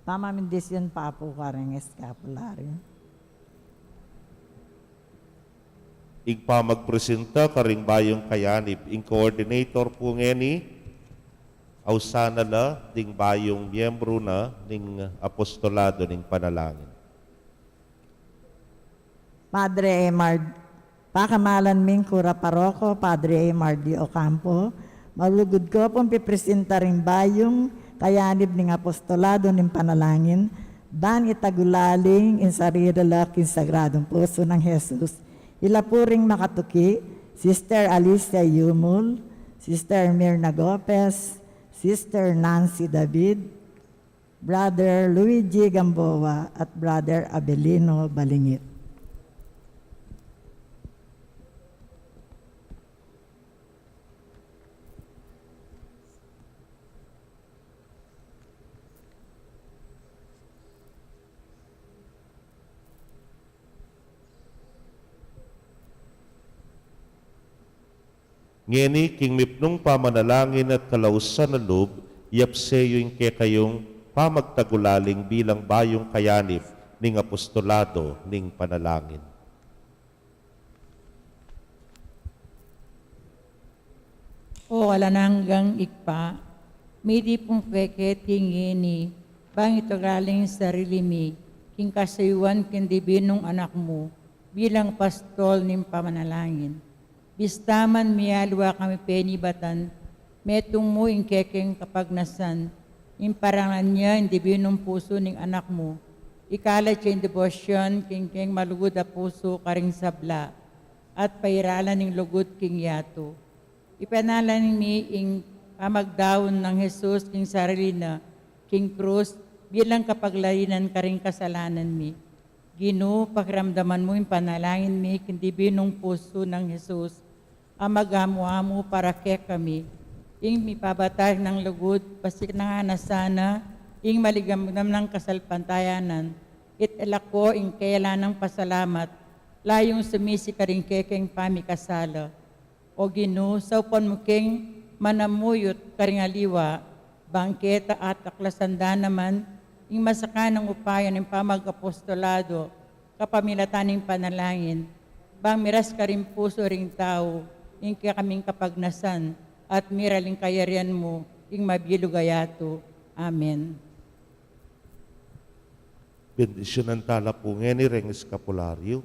Pamamindisyon pa pu karing eskapularyo. Ing pamagpresenta karing bayung kayanib, ing coordinator pu ngeni, ausan na la ding bayung miyembru na ning apostolado ning panalangin. Padre Emard, pakamalan ming kura paroko, Padre Emard de Ocampo, malugud ko pung pipresenta ring bayung kayanib ning apostolado ning panalangin, Ban itagulaling ing sarili la king Sagradong Pusu nang Jesus, ila pu ring makatuki, Sister Alicia Yumul, Sister Mirna Gopez, Sister Nancy David, Brother Luigi Gamboa, at Brother Abelino Balingit. Ngeni, king mipnung pamanalangin at kalausan a lub, yapse yu ing kekayung pamagtagulaling bilang bayung kayanib ning apostolado ning panalangin. O alang anggang Ibpa, midi pung keketi ngeni, bang itagulaling sarili mi king kasuyuan king dibinung Anak mu, bilang apostol ning pamanalangin. Bista man mialiwa kami penibatan, metung mu ing kekeng kapagnasan, ing parangalan ya ing dibinung pusu ning Anak mu, ikalat ya ing debosyon king keng malugud a pusu karing sabla, at pairalan ing lugud king yatu. Ipanalangin mi ing pamagdaun nang Jesus king sarili na king krus bilang kapaglalinan karing kasalanan mi. Ginu, pakiramdaman mu ing panalangin mi king dibinung pusu nang Jesus, a magamu-amu para kekami. Ing mipabatas nang lugud, pasikan na ngana sana ing maligamgam nang kasalpantayanan, at ilako ing kayala nang pasalamat, layung sumisi karing kekeng pamikasala. O Ginu, saupan mu keng manamuyut karing aliwa, bang keta at aklasan da naman ing masakanang upaya ning pamag-apostolado, kapamilatan ning panalangin, bang miras karing pusu ring tau ing kekaming kapagnasan, at miraling kayarian mu ing mabilug a yatu. Amen. Bendisyunan tala pu ngeni reng eskapularyo.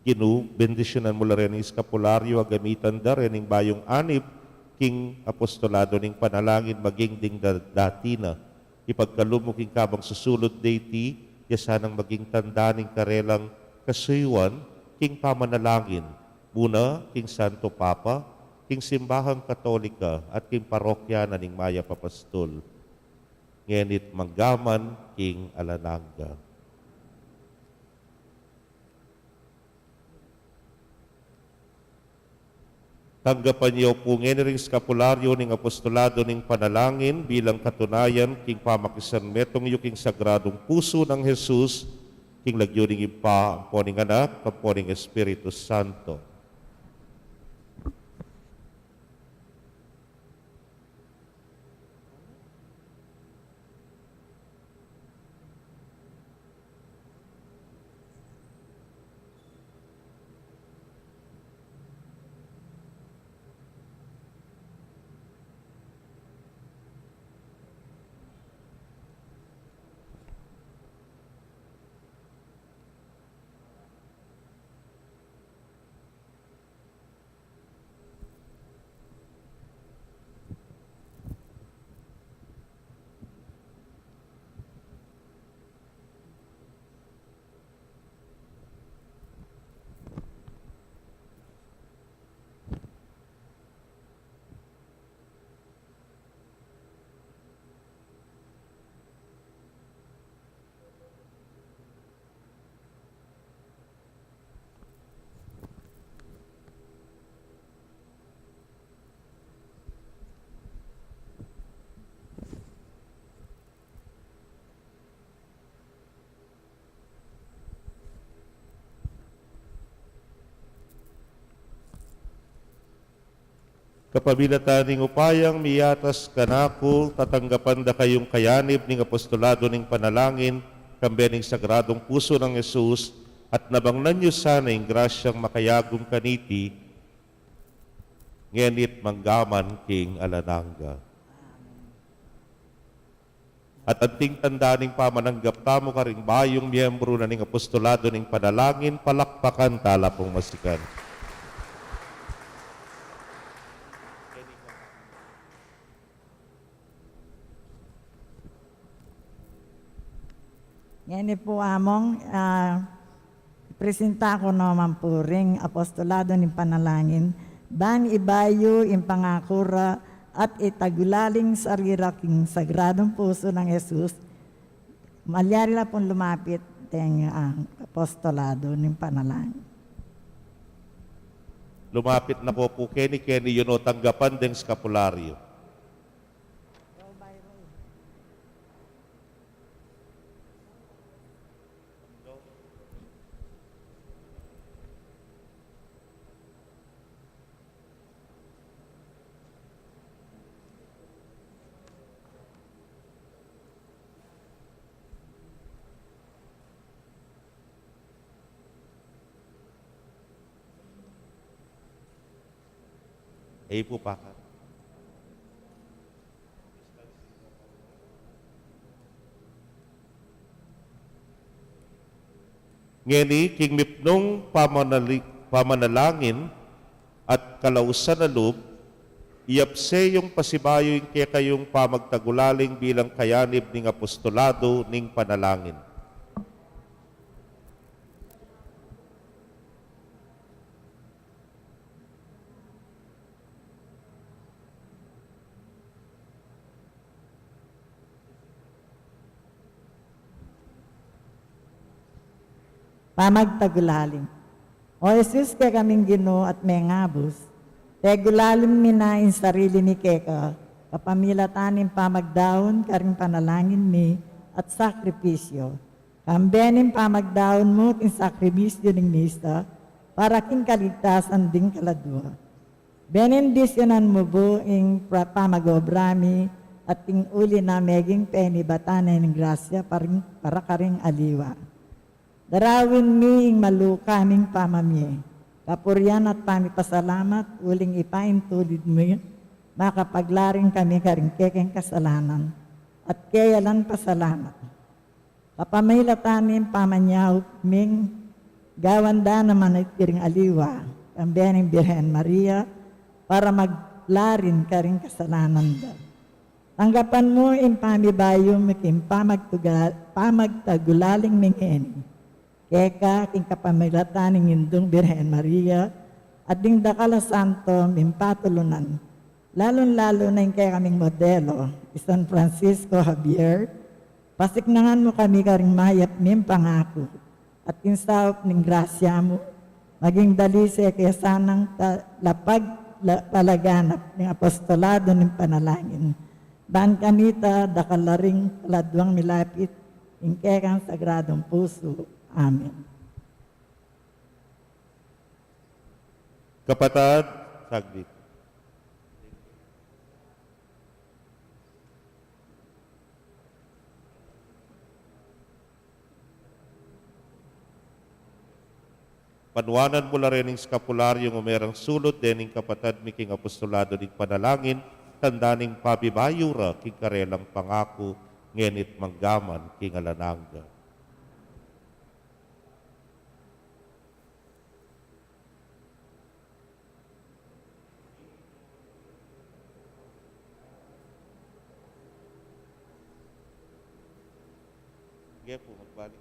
Ginu, bendisyunan mu la reng eskapularyo a gamitan da reng bayung anib king apostolado ning panalangin maging ding da-, dati na. Ipagkalub mu king kabang susulud deti, ya sanang maging tanda ning karelang kasuyuan king pamanalangin, muna king Santo Papa, king Simbahang Katolika, at king parokya na ning Mayap a Pastol, ngeni't manggaman king alang angga. Tanggapan yu pu ngeni ring eskapularyo ning apostolado ning panalangin bilang katunayan king pamakisan metung yu king Sagradung Pusu nang Jesus, king lagyu ning Ibpa, ampo ning Anak, ampo ning Espiritu Santo. Kapamilatan ning upayang miyatas kanaku, tatanggapan da kayung kayanib ning apostolado ning panalangin, kambe ning Sagradung Pusu nang Jesus, at nabangnan yu sana ing grasyang makayagum kaniti, ngeni't manggaman king alang angga. At anting tanda ning pamananggap tamu karing bayung miyembru na ning apostolado ning panalangin, palakpakan tala pung masikan. Ngeni pu, Among, ah, presenta ku naman pu ring apostolado ning panalangin, ban ibayu ing pangaku ra at itagulaling sarili ra king Sagradong Pusu nang Jesus. Malyari la pung lumapit deng, ah, apostolado ning panalangin. Lumapit na ko pu keni, keni yu no tanggapan deng eskapularyo. Ei pu, pakat. Ngeni, king mipnung pamanali-, pamanalangin at kalausan a lub, iyapse yung pasibayu ing kekayung pamagtagulaling bilang kayanib ning apostolado ning panalangin. Pamagtagulaling. O Jesus, kekaming Ginu at mengabus, tegulaling mi na ing sarili mi keka, kapamilatan ning pamagdaun karing panalangin mi at sakripisyo. Kambe ning pamagdaun mu king sakripisyu ning misa, para king kaligtasan ding kaladua. Benendisyunan mu bu ing pra-, pamag-obra mi, at king uli na meging penibatan na ning grasya paring, para karing aliwa. Darawin mi ing maluka ming pamamie, kapurian at pamipasalamat, uling ipaintulid mi, makapaglaring kami karing kekeng kasalanan, at keya lang pasalamat. Kapamilatan ning pamanyaup ming gawan da naman iti ring aliwa, kambe ning Birhen Maria, para maglarin karing kasalanan da. Tanggapan mu ing pamibayu mi king pamagtuga-, pamagtagulaling mi ngeni keka king kapamilatan ning Indung Birhen Maria, at ding dakal a santo ming patulunan, lalung-lalu na ing kekaming modelo, i San Francisco Javier. Pasiknangan mu kami karing mayap ming pangaku, at king saup ning grasya mu, maging dalise ke sanang ta-, lapag-, la-, palaganap ning apostolado ning panalangin. Ban kanita, dakal la ring kaladuang milapit ing kekang Sagradong Pusu. Amen. Kapatad, saglit. Panuanan mu la rin ing eskapularyong umerang sulut dening kapatad mi king apostolado ning panalangin, tanda ning pabibayu ra king karelang pangaku, ngeni't manggaman king alang angga. Sige po, magbalik.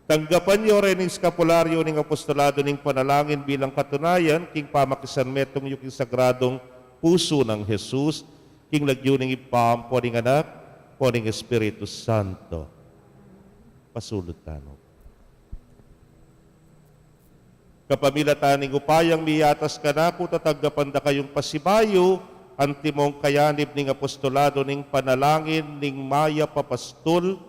Tanggapan yu rin ing eskapularyo ning apostolado ning panalangin bilang katunayan king pamakisanmetung yu king Sagradong Pusu nang Jesus, king lagyu ning Ibpa, ampo ning Anak, ampo ning Espiritu Santo. Pasulut tano. Kapamilatan ning upayang miyatas kanaku, tatanggapan da kayung pasibayu, antimong kayanib ning apostolado ning panalangin ning mayap a pastul,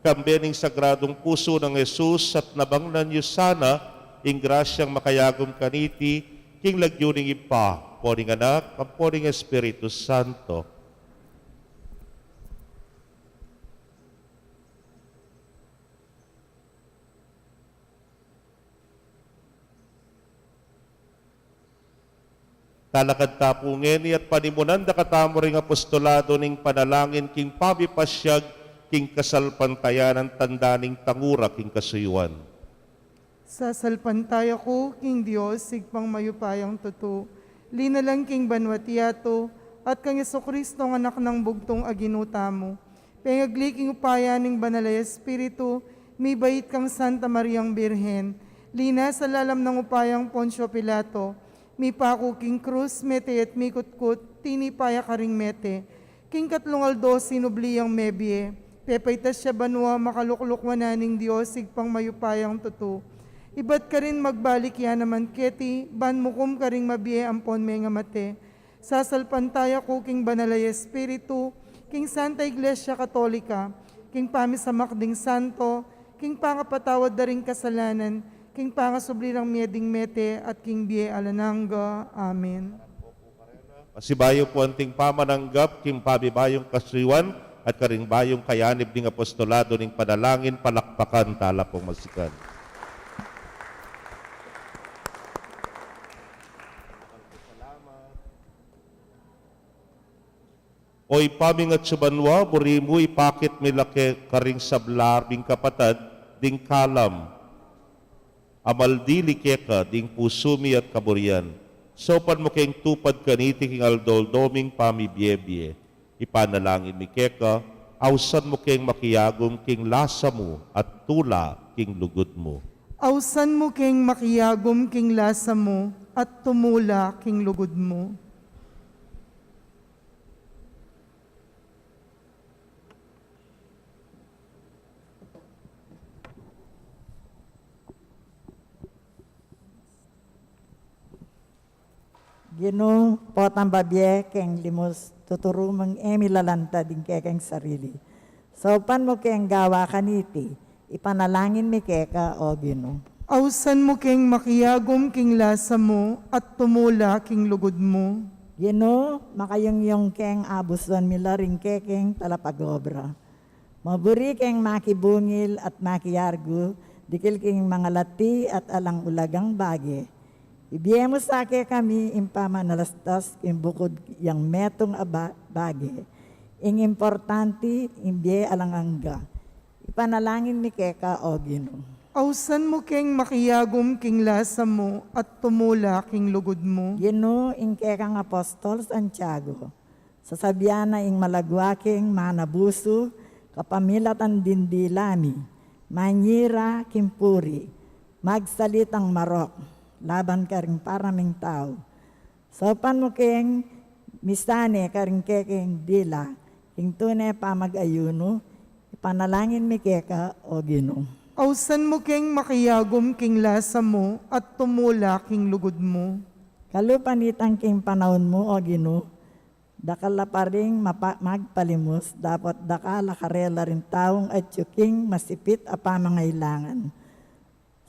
kambe ning Sagradong Pusu nang Jesus, at nabangnan yu sana Ing grasyang makayagum kaniti, king lagyu ning Ibpa, ampo ning Anak, ampo ning Espiritu Santo. Talakad ta pu ngeni at panimunan da katamu ring apostolado ning panalangin king pamipasyag king kasalpantayanan tanda ning tangura king kasuyuan. Sasalpantaya ku king Dios, Ibpang mayupayang tutu, linalang king banwa't yatu, at kang Jesucristo, Anak nang bugtung a Ginu tamu, pengagli king upaya ning Banal a Espiritu, mibait kang Santa Mariang Birhen, linasa lalam nang upayang Poncio Pilato, mipaku king krus, mete at mikutkut, tinipa ya karing mete, king katlung aldo sinubli yang mebie, pepaitas ya banua, makalukluk wanan ning Dios, Ibpang mayupayang tutu. Ibat karin magbalik ya naman keti, ban mukum karing mabie ampon mengamate. Sasalpantaya ku king Banal a Espiritu, king Santa Iglesia Katolika, king pamisamak ding santo, king pangapatawad da ring kasalanan, king pangasubli rang mie ding mete, at king bie alang angga. Amen. Pasibayu pu anting pamananggap king pabibayung kasuyuan at karing bayung kayanib ning apostolado ning panalangin, palakpakan tala pung masikan. O Ibpa ming atsu banua, buri mu ipakit mi la ke karing sabla ming kapatad ding kalam a maldili keka ding pusu mi at kaburian. Saupan mu keng tupad kaniti king aldo-aldo ming pamibiebie. Ipanalangin mi keka, ausan mu keng makiagum king lasa mu at tula king lugud mu. Ausan mu keng makiagum king lasa mu at tumula king lugud mu. Ginu, potang babie keng limus, tuturu mung e mi lalantad ing kekeng sarili. Saupan mu keng gawa kaniti, ipanalangin mi keka, o Ginu. Ausan mu keng makiagum king lasa mu at tumula king lugud mu. Ginu, makayungyung keng abusuan mi la ring kekeng talapagobra. Maburi keng makibungil at makiyargu, dikil king mangalati at alang ulagang bage. Ibie mu sa kekami ing pamanalastas king bukud yang metung a ba-, bage. Ing importanti, ing bie alang angga. Ipanalangin mi keka, o Ginu. Ausan mu keng makiagum king lasa mu at tumula king lugud mu. Ginu, ing kekang apostol Santiago, sasabian na ing malagwa keng manabusu, kapamilatan ding dila mi, manyira king puri, magsalitang marok laban karing para ming tau. Saupan mu keng misane karing kekeng dila king tune pamag-ayunu, ipanalangin mi keka, o Ginu. Ausan mu keng makiagum king lasa mu at tumula king lugud mu. Kalupa nitang king panaun mu, o Ginu, dakal la pa ring mapa-, magpalimus, dapot dakal la karela ring taung atyu king masipit a pamangailangan.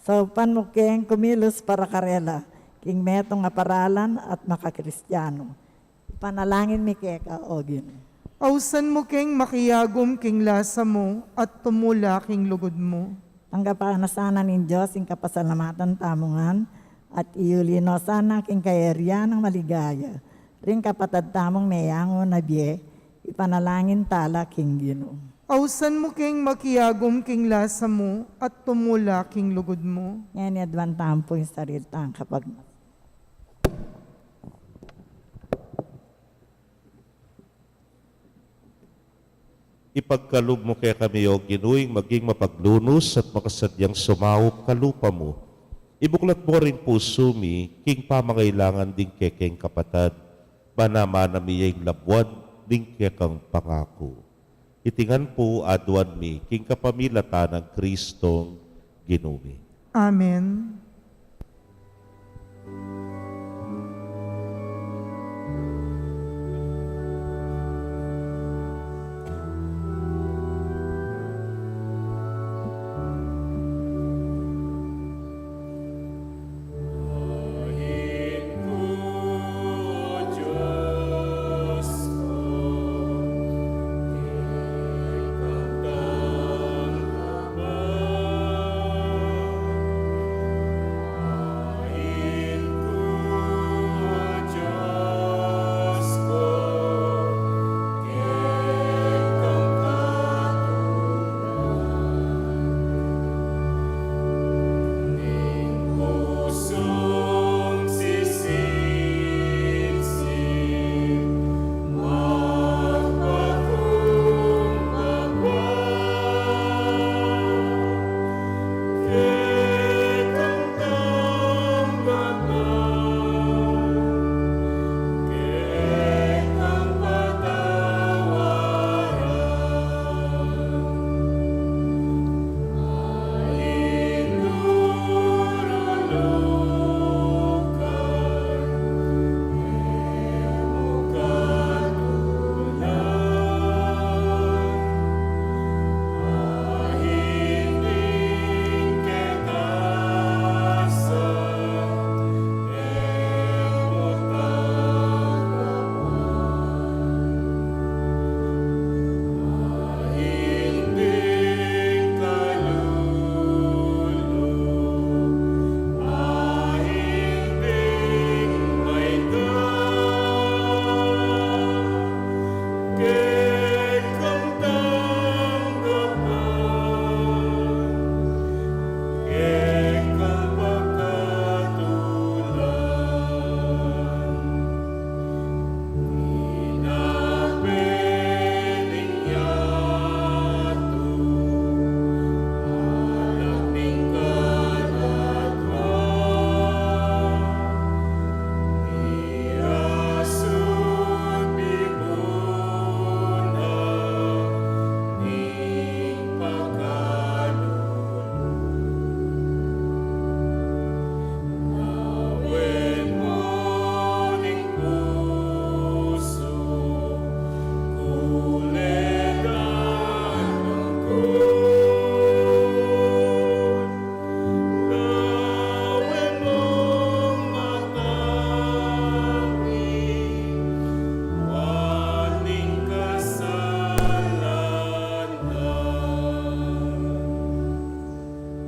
Saupan mu keng kumilos para karela king metung a paralan at makakristianu. Ipanalangin mi keka, o Ginu. Ausan mu keng makiagum king lasa mu at tumula king lugud mu. Tanggapan na sana ning Dios ing kapasalamatan tamu ngan, at iyuli no sana king kayarian nang maligaya ring kapatad tamung meyangu na bie, ipanalangin tala king Ginu. Ausan mu keng makiagum king lasa mu at tumula king lugud mu. Ngeni aduan tamu pu ing sarili tang kapag Ipagkalub mu kekami, o Ginu, ing maging mapaglunus at makasadyang sumaup kalupa mu. Ibuklat mu ring pusu mi king pamangailangan ding kekeng kapatad, ban amana mi ya ing labuad ning kekang pangaku. Iti ngan pu aduan mi king kapamilatan nang Kristong Ginu mi. Amen.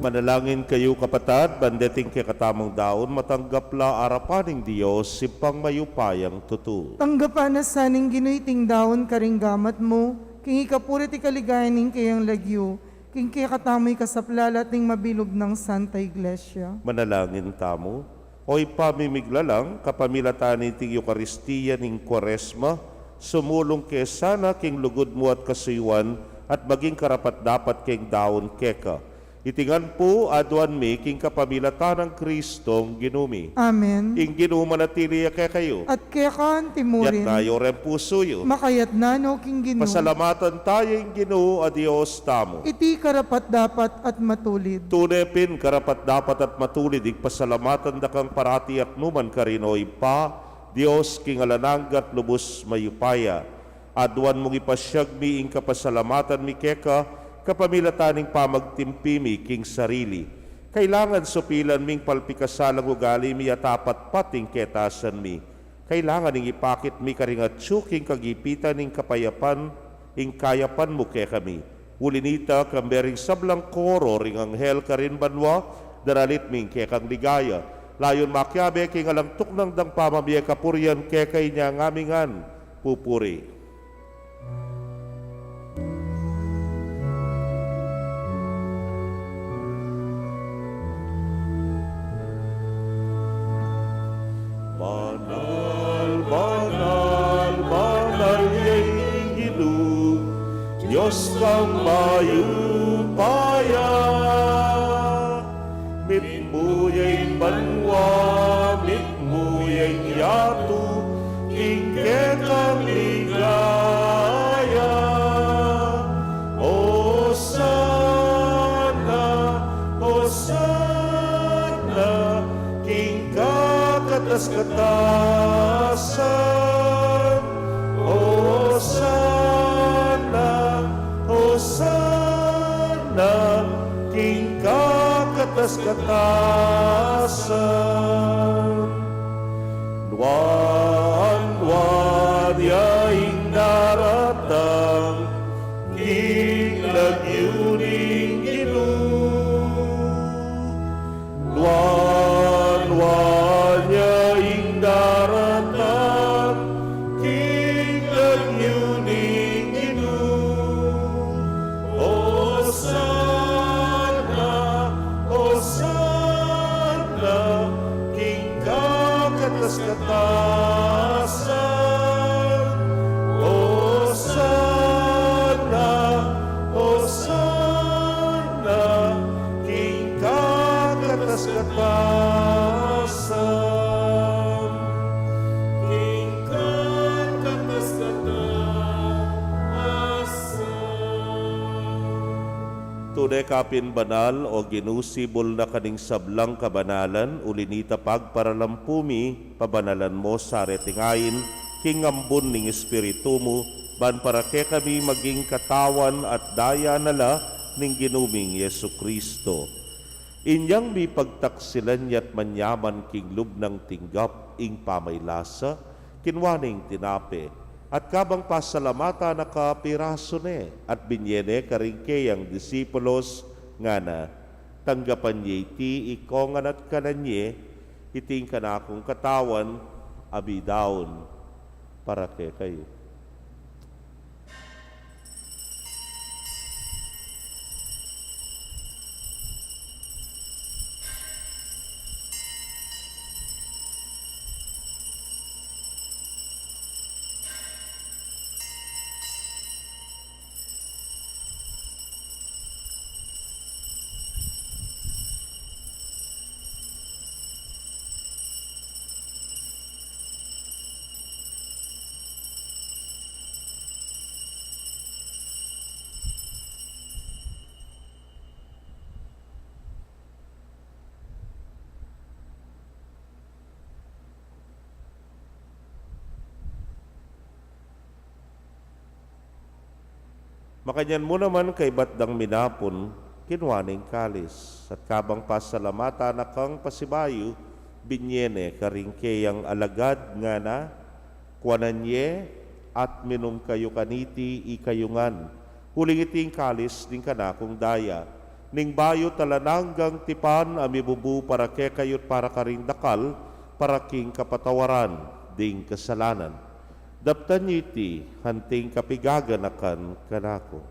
Manalangin kayu, kapatad, ban deting kekatamung daun matanggap la arapan ning Dios, Ibpang mayupayang tutu. Tanggapan na sa ning Ginu iting daun karing gamat mu, king ikapuri at ikaligaya ning keyang lagyu, king kekatamu ikasaplala at ning mabilug nang Santa Iglesia. Manalangin tamu. O Ibpa mi miglalang, kapamilatan niting Eukaristia ning Kuaresma, sumulung ke sana king lugud mu at kasuyuan, at maging karapat-dapat keng daun keka. Iti ngan pu aduan mi king kapamilatan nang Kristong Ginu mi. Amen. Ing Ginu manatili ya kekayu. At keka anti mu rin. Itas yu reng pusu yu. Makatas na no king Ginu. Pasalamatan taya ing Ginu a Dios tamu. Iti karapat-dapat at matulid. Tune pin karapat-dapat at matulid ing pasalamatan da kang parati at nukarin man karin, o Ibpa, Dios king alang angga at lubus mayupaya. Aduan mung ipasiag mi ing kapasalamatan mi keka, kapamilatan ning pamagtimpi mi king sarili. Kailangan supilan ming palpikasalang ugali mi at apatpat ing ketasan mi. Kailangan ing ipakit mi karing atyu king kagipitan ning kapayapan, ing kayapan mu kekami. Uli nita, kambe ring sablang koro ring anghel karin banua, daralit mi ing kekang ligaya. Layun makiabe king alang tuknang dang pamamie kapurian keka, inya ngami ngan pupuri. Banal, banal, banal ya ing Ginu, Dios kang mayupaya. Mitmu ya ing banua, mitmu ya ing yatu, king kekang ligaya. Osana, osana, king kakatas-katasan. Osana, osana, king kakatas-katasan. Nuan-nuan ya ing daratang king lagyu ning Ginu. Nuan-nuan ya ing daratang king lagyu ning Ginu. Osana, osana, king kakatas-katasan. Osana, osana, king kakatas-katasan. King kakatas-katasan. Tune ka pin banal, o Ginu, sibul na ka ning sablang kabanalan, uli nita pagparalampu mi, pabanalan mo sa reting ain, king ambun ning Espiritu mu, ban para kekami maging katawan at daya na la ning Ginu ming Jesucristo. Inyang mipagtaksilan ya't manyaman king lub nang tinggap ing pamaylasa, kinua ne ing tinape, at kabang pasalamatan na ka, pirasu ne, at binye ne karing keyang disipulos, ngana: Tanggapan ye iti ikong ngan at kanan ye, iti ing kanakung katawan, a midaun para kekayu. Makanyan mu naman, kaybat dang minapun, kinua ne ing kalis, at kabang pasalamatan na kang pasibayu, binye ne karing keyang alagad, ngana: Kuanan ye at minum kayu kaniti, ikayu ngan, uling iti ing kalis ning kanakung daya, Ning bayu at alang anggang tipan a mibubu para kekayu at para karing dakal, para king kapatawaran ding kasalanan. Daptan yu iti anting kapigaganakan kanaku.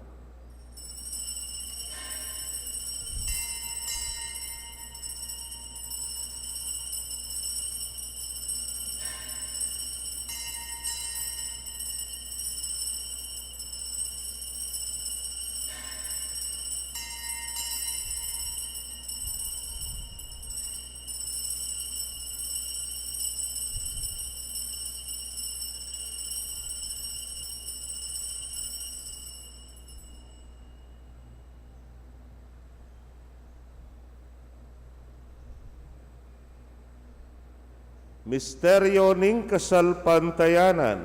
Misteryo ning kasalpantayanan.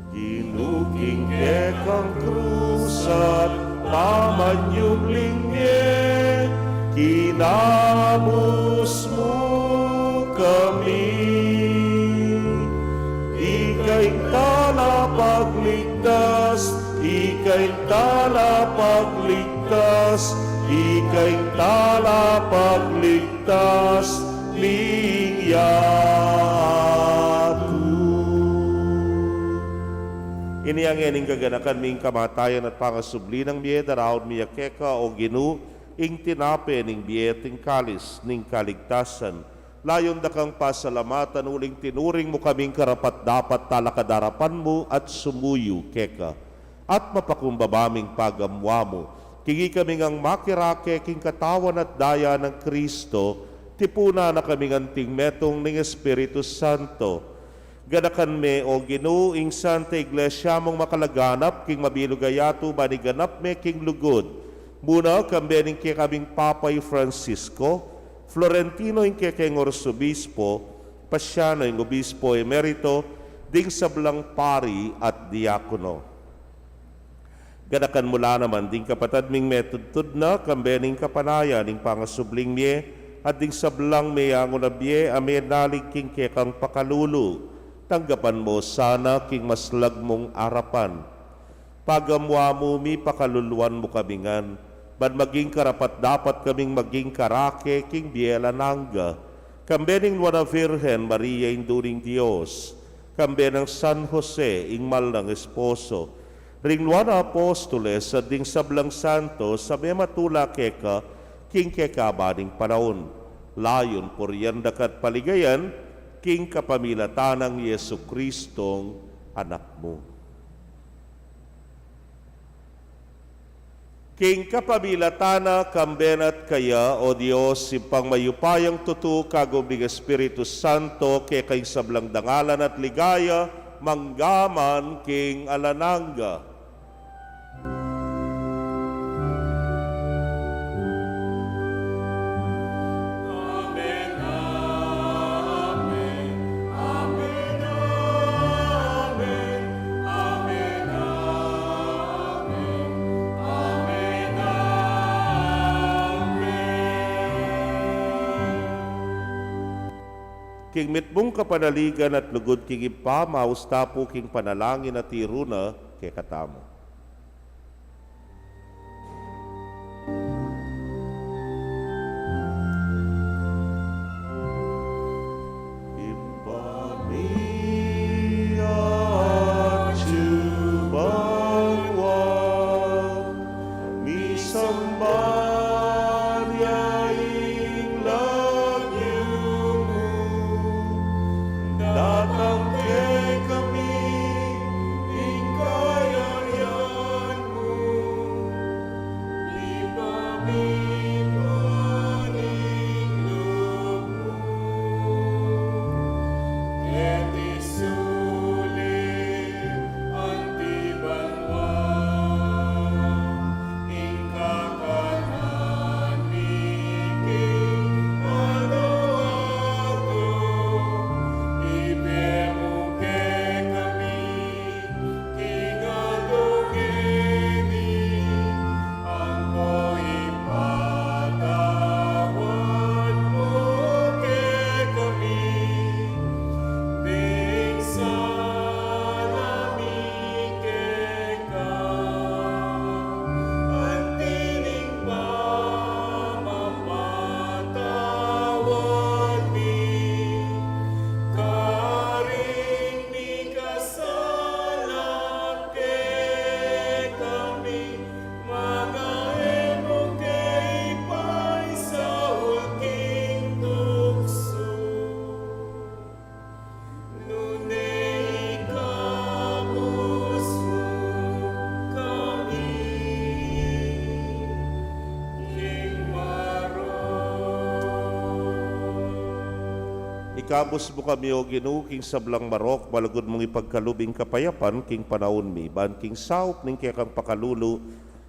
Ginu, king kekang krus at pamanyubling mie, kinabus mu kami. Ika ing talapagligtas, ika ing talapagligtas, ika ing talapagligtas ning yatu. Inya ngeni ing kaganakan mi ing kamatayan at pangasubli nang mie, daraun mi ya keka, o Ginu, ing tinape ning bie at ing kalis ning kaligtasan. Layun da kang pasalamatan uling tinuring mu kaming karapat-dapat talakad arapan mu at sumuyu keka. At mapakumbaba ming pagamuan mu, king ikami ngang makirake king katawan at daya nang Kristo, tipunan na kaming anting metung ning Espiritu Santo. Ganakan me, o Ginu, ing Santa Iglesia mung makalaganap king mabilug a yatu, ban iganap me king lugud. Muna, kambe ning kekaming Papa i Francisco, Florentino ing kekeng Arsobispo, Paciano ing Obispo Emerito, ding sablang pari at diakono. Ganakan mu la naman ding kapatad ming metudtud na, kambe ning kapanayan ning pangasubling mie, at ding sablang meyangu na bie a menalig king kekang pakalulu. Tanggapan mu sana king maslag mung arapan. Pagamuan mu, mipakaluluan mu kami ngan, ban maging karapat-dapat kaming maging karake king bie alang angga, kambe ning Nuan a Virgen Maria, Indu ning Dios, kambe nang San Jose, ing mal nang esposo, ring Nuan a Apostoles, at ding sablang santos a mematula keka king kekaban ning panaun. Layun purian da ka at paligayan, king kapamilatan nang Jesucristong Anak mu. King kapamilatan na, kambe na at kaya, o Dios, Ibpang mayupayang tutu, kagum ning Espiritu Santo, keka ing sablang dangalan at ligaya, mangga man king alang angga. Amen, amen, amen, amen, amen, amen, amen. King mitmung kapanaligan at lugud king Ibpa, maus ta pu king panalangin a tiru na kekatamu. Ibpa mi, atyu banua, misamban ya ing lagyu mu, datang kekami ing kayarian Ikabus mu kami, O Ginu, king sablang marok, malugud mung ipagkalub ing kapayapan king panaun mi, ban king saup ning kekang pakalulu,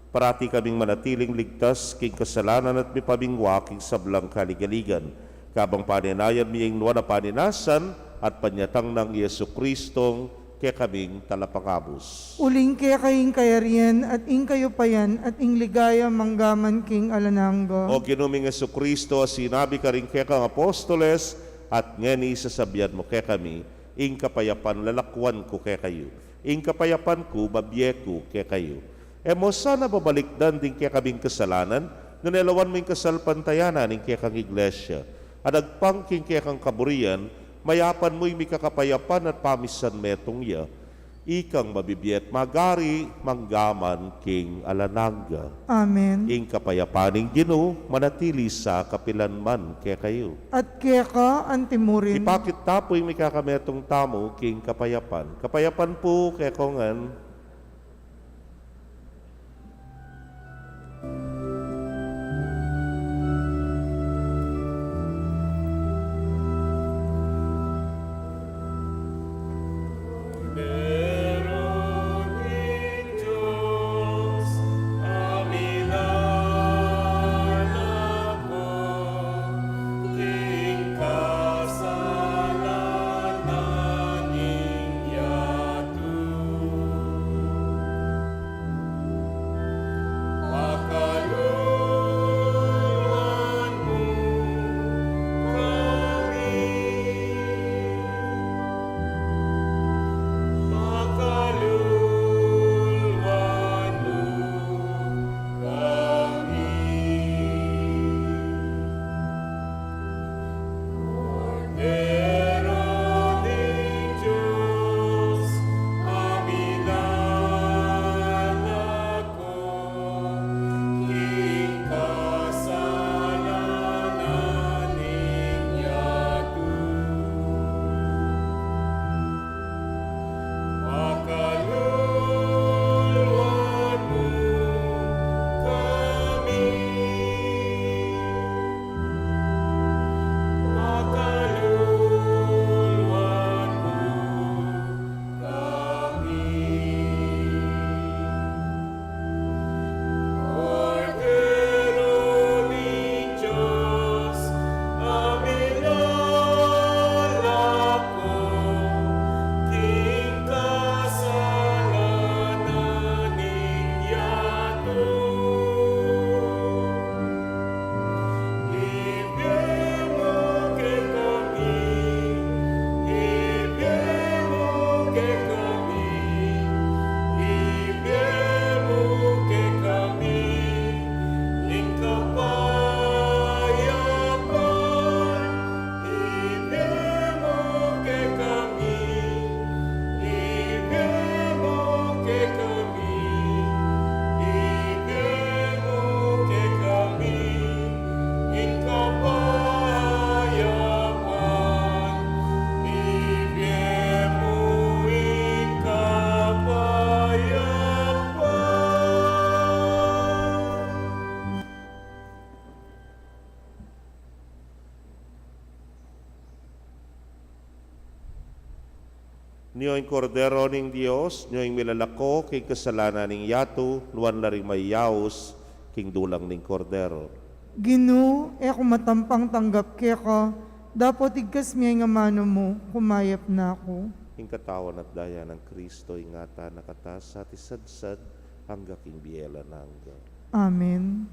parati kaming manatiling ligtas king kasalanan at mipamingwa king sablang kaligaligan. Kabang paninayan mi ing nuan a paninasan at panyatang nang Jesucristong kekaming Talapangabus. Uling keka ing kayarian at ing kayupayan at ing ligaya manggaman king alang angga. O Ginu ming Jesucristo, a sinabi karing kekang apostoles, at ngeni sasabian mu kekami, ing kapayapan lalakuan ku kekayu, ing kapayapan ku babie ku kekayu. E mu sana babalikdan ding kekaming kasalanan, nune lawan mu ing kasalpantayanan ning kekang Iglesia. At agpang king kekang kaburian, mayapan mu ing mikakapayapan at pamisan metung ya. Ikang mabibie at magari manggaman king alang angga. Amen. Ing kapayapan ning Ginu manatili sa kapilan man kekayu. At keka antimurin. Ipakit ta pu ing mikakametung tamu king kapayapan. Kapayapan pu kekongan. Nyo ing Kordero ning Dios, nyo ing milalako king kasalanan ning yatu, nuan la ring mayayaus king dulang ning Kordero. Ginu, e ku matampang tanggap keka, dapot igkas me ing amanu mu, kumayap na ku. Ing katawan at daya nang Kristo, ingatan na kata sa at isadsad angga king bie alang angga. Amen.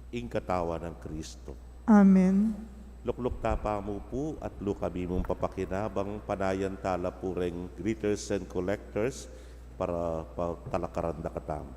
Ing katawan nang Kristo. Amen. Lukluk ta pa mu pu at lukami mung papakinabang, panayan ta la pu reng greeters and collectors para patalakaran da katamu.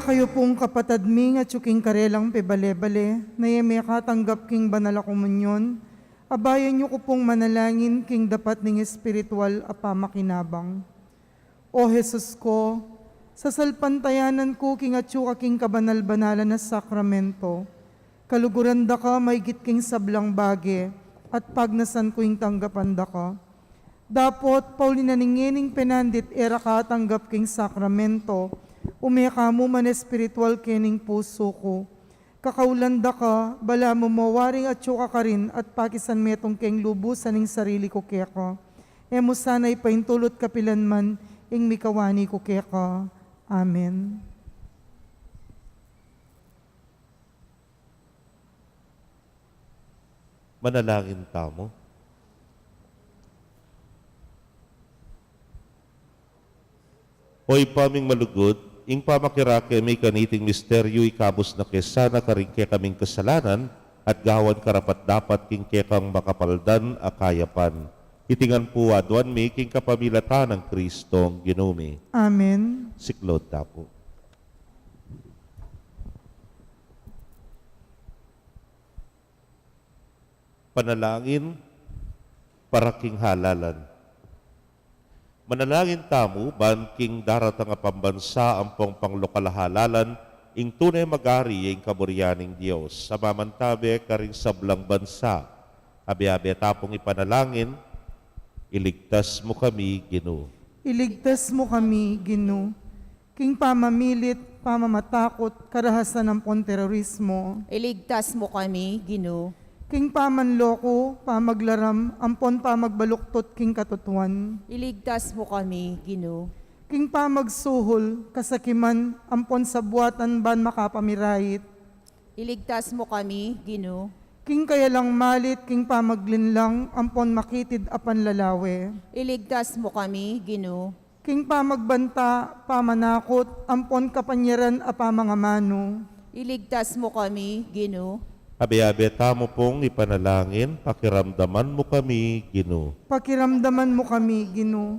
Kayu pung kapatad mi, atyu king karelang pebale-bale, na e mekatanggap king banal a komunyon, abayan yu ku pung manalangin king dapat ning espiritual a pamakinabang. O Jesus ko, sasalpantayanan ku king atyu ka king kabanal-banalan a sakramento. Kaluguran da ka maigit king sablang bage, at pagnasan ku ing tanggapan da ka. Dapot, pauli na ning ngening penandit e ra ka atanggap king sakramento, ume ka mu man espiritual kening pusu ku. Kakaulan da ka, balamu mo waring atyu ka karin at pakisan metung keng lubusan ing sarili ku keka. E mu sana ipaintulut kapilan man ing mikawani ku keka. Amen. Manalangin tamu. O Ibpa ming malugud, ing pamakirake mi kaniting misteryu ikabus na ke sana karing kekaming kasalanan at gawan karapat-dapat king kekang makapaldan a kayapan. Iti ngan pu aduan mi king kapamilatan nang Kristong Ginu mi. Amen. Siklaud ta pu. Panalangin para king halalan. Manalangin tamu ban king daratang a pambansa ampong panglokal a halalan, ing tune magari ya ing kaburian ning Dios a mamantabe karing sablang bansa. Abe-abe ta pung ipanalangin, iligtas mu kami, Ginu. Iligtas mu kami, Ginu. King pamamilit, pamamatakut, karahasan ampon terorismo. Iligtas mu kami, Ginu. King pamanloko, pamaglaram, ampon pamagbaluktut king katutuan. Iligtas mu kami, Ginu. King pamagsuhul, kasakiman, ampon sabuatan ban makapamirayit. Iligtas mu kami, Ginu. King kayalang malit, king pamaglinlang, ampon makitid a panlalawe. Iligtas mu kami, Ginu. King pamagbanta, pamanakut, ampon kapanyaran a pamangamanu. Iligtas mu kami, Ginu. Abe-abe tamu pung ipanalangin, pakiramdaman mu kami, Ginu. Pakiramdaman mu kami, Ginu.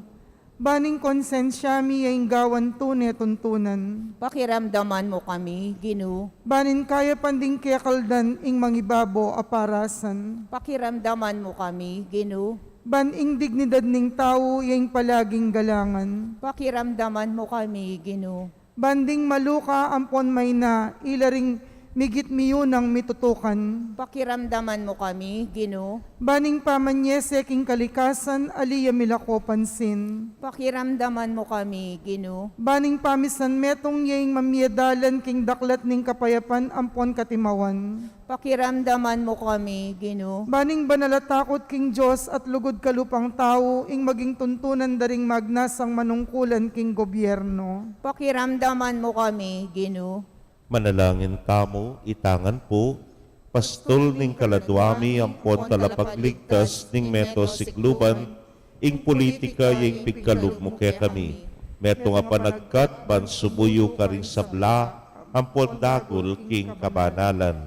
Ban ing konsensya mi ya ing gawan tune tuntunan. Pakiramdaman mu kami, Ginu. Ban ing kayapan ding kekaldan ing mangibabo a parasan. Pakiramdaman mu kami, Ginu. Ban ing dignidad ning tau ya ing palaging galangan. Pakiramdaman mu kami, Ginu. Ban ding maluka ampon maina, ila ring migit miyunang mitutukan. Pakiramdaman mu kami, Ginu. Ban ing pamanyese king kalikasan, ali ya milako pansin. Pakiramdaman mu kami, Ginu. Ban ing pamisan metung ya ing mamie dalan king daklat ning kapayapan ampon katimawan. Pakiramdaman mu kami, Ginu. Ban ing banal a takut king Dios at lugud kalupang tau, ing maging tuntunan da ring magnasang manungkulan king gobyerno. Pakiramdaman mu kami, Ginu. Manalangin tamu, ita ngan pu, pastul ning kaladua mi ampon talapagligtas ning meto sikluban, ing pulitika ya ing pigkalub mu kekami. Metung a panagkat ban subuyu karing sabla, ampon dagul king kabanalan.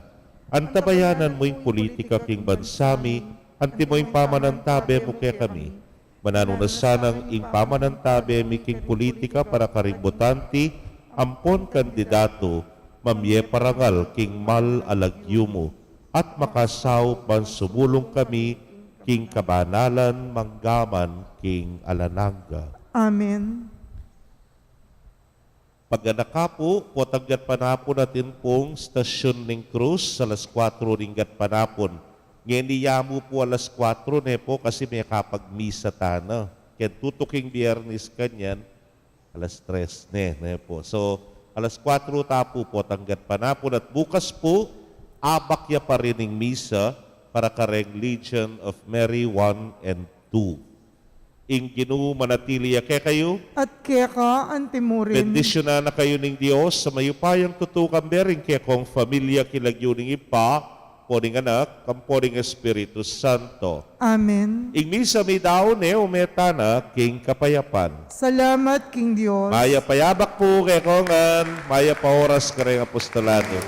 Antabayanan mu ing pulitika king bansa mi, antimo ing pamanantabe mu kekami. Mananu na sanang ing pamanantabe mi king pulitika para karing botante, ampon kandidatu, mamie parangal king mal a lagyu mu, at makasaup ban sumulung kami king kabanalan manggaman king alang angga. Amen. Pagganaka pu, potang gatpanapun atin pung Stasyun ning Krus, alas kuatro ning gatpanapun. Ngeni ya mu pu alas kuatro ne pu kasi mekapagmisa tana. Ken tutuking Biernis kanyan, alas tres ne, ne pu. So, alas kuatro ta pu, potang gatpanapun, at bukas pu, abak ya pa rin ing misa para kareng Legion of Mary one and two. Ing Ginu manatili ya kekayu. At keka antimurin. Bendisyunan na kayu ning Dios, a mayupayang tutu, kambe ring kekong familia, king lagyu ning Ibpa, ampo ning Anak, ampo ning Espiritu Santo. Amen. Ing misa mi daun ne, ume tana king kapayapan. Salamat king Dios. Mayap a yabak pu kekongan, mayap a oras kareng apostolado.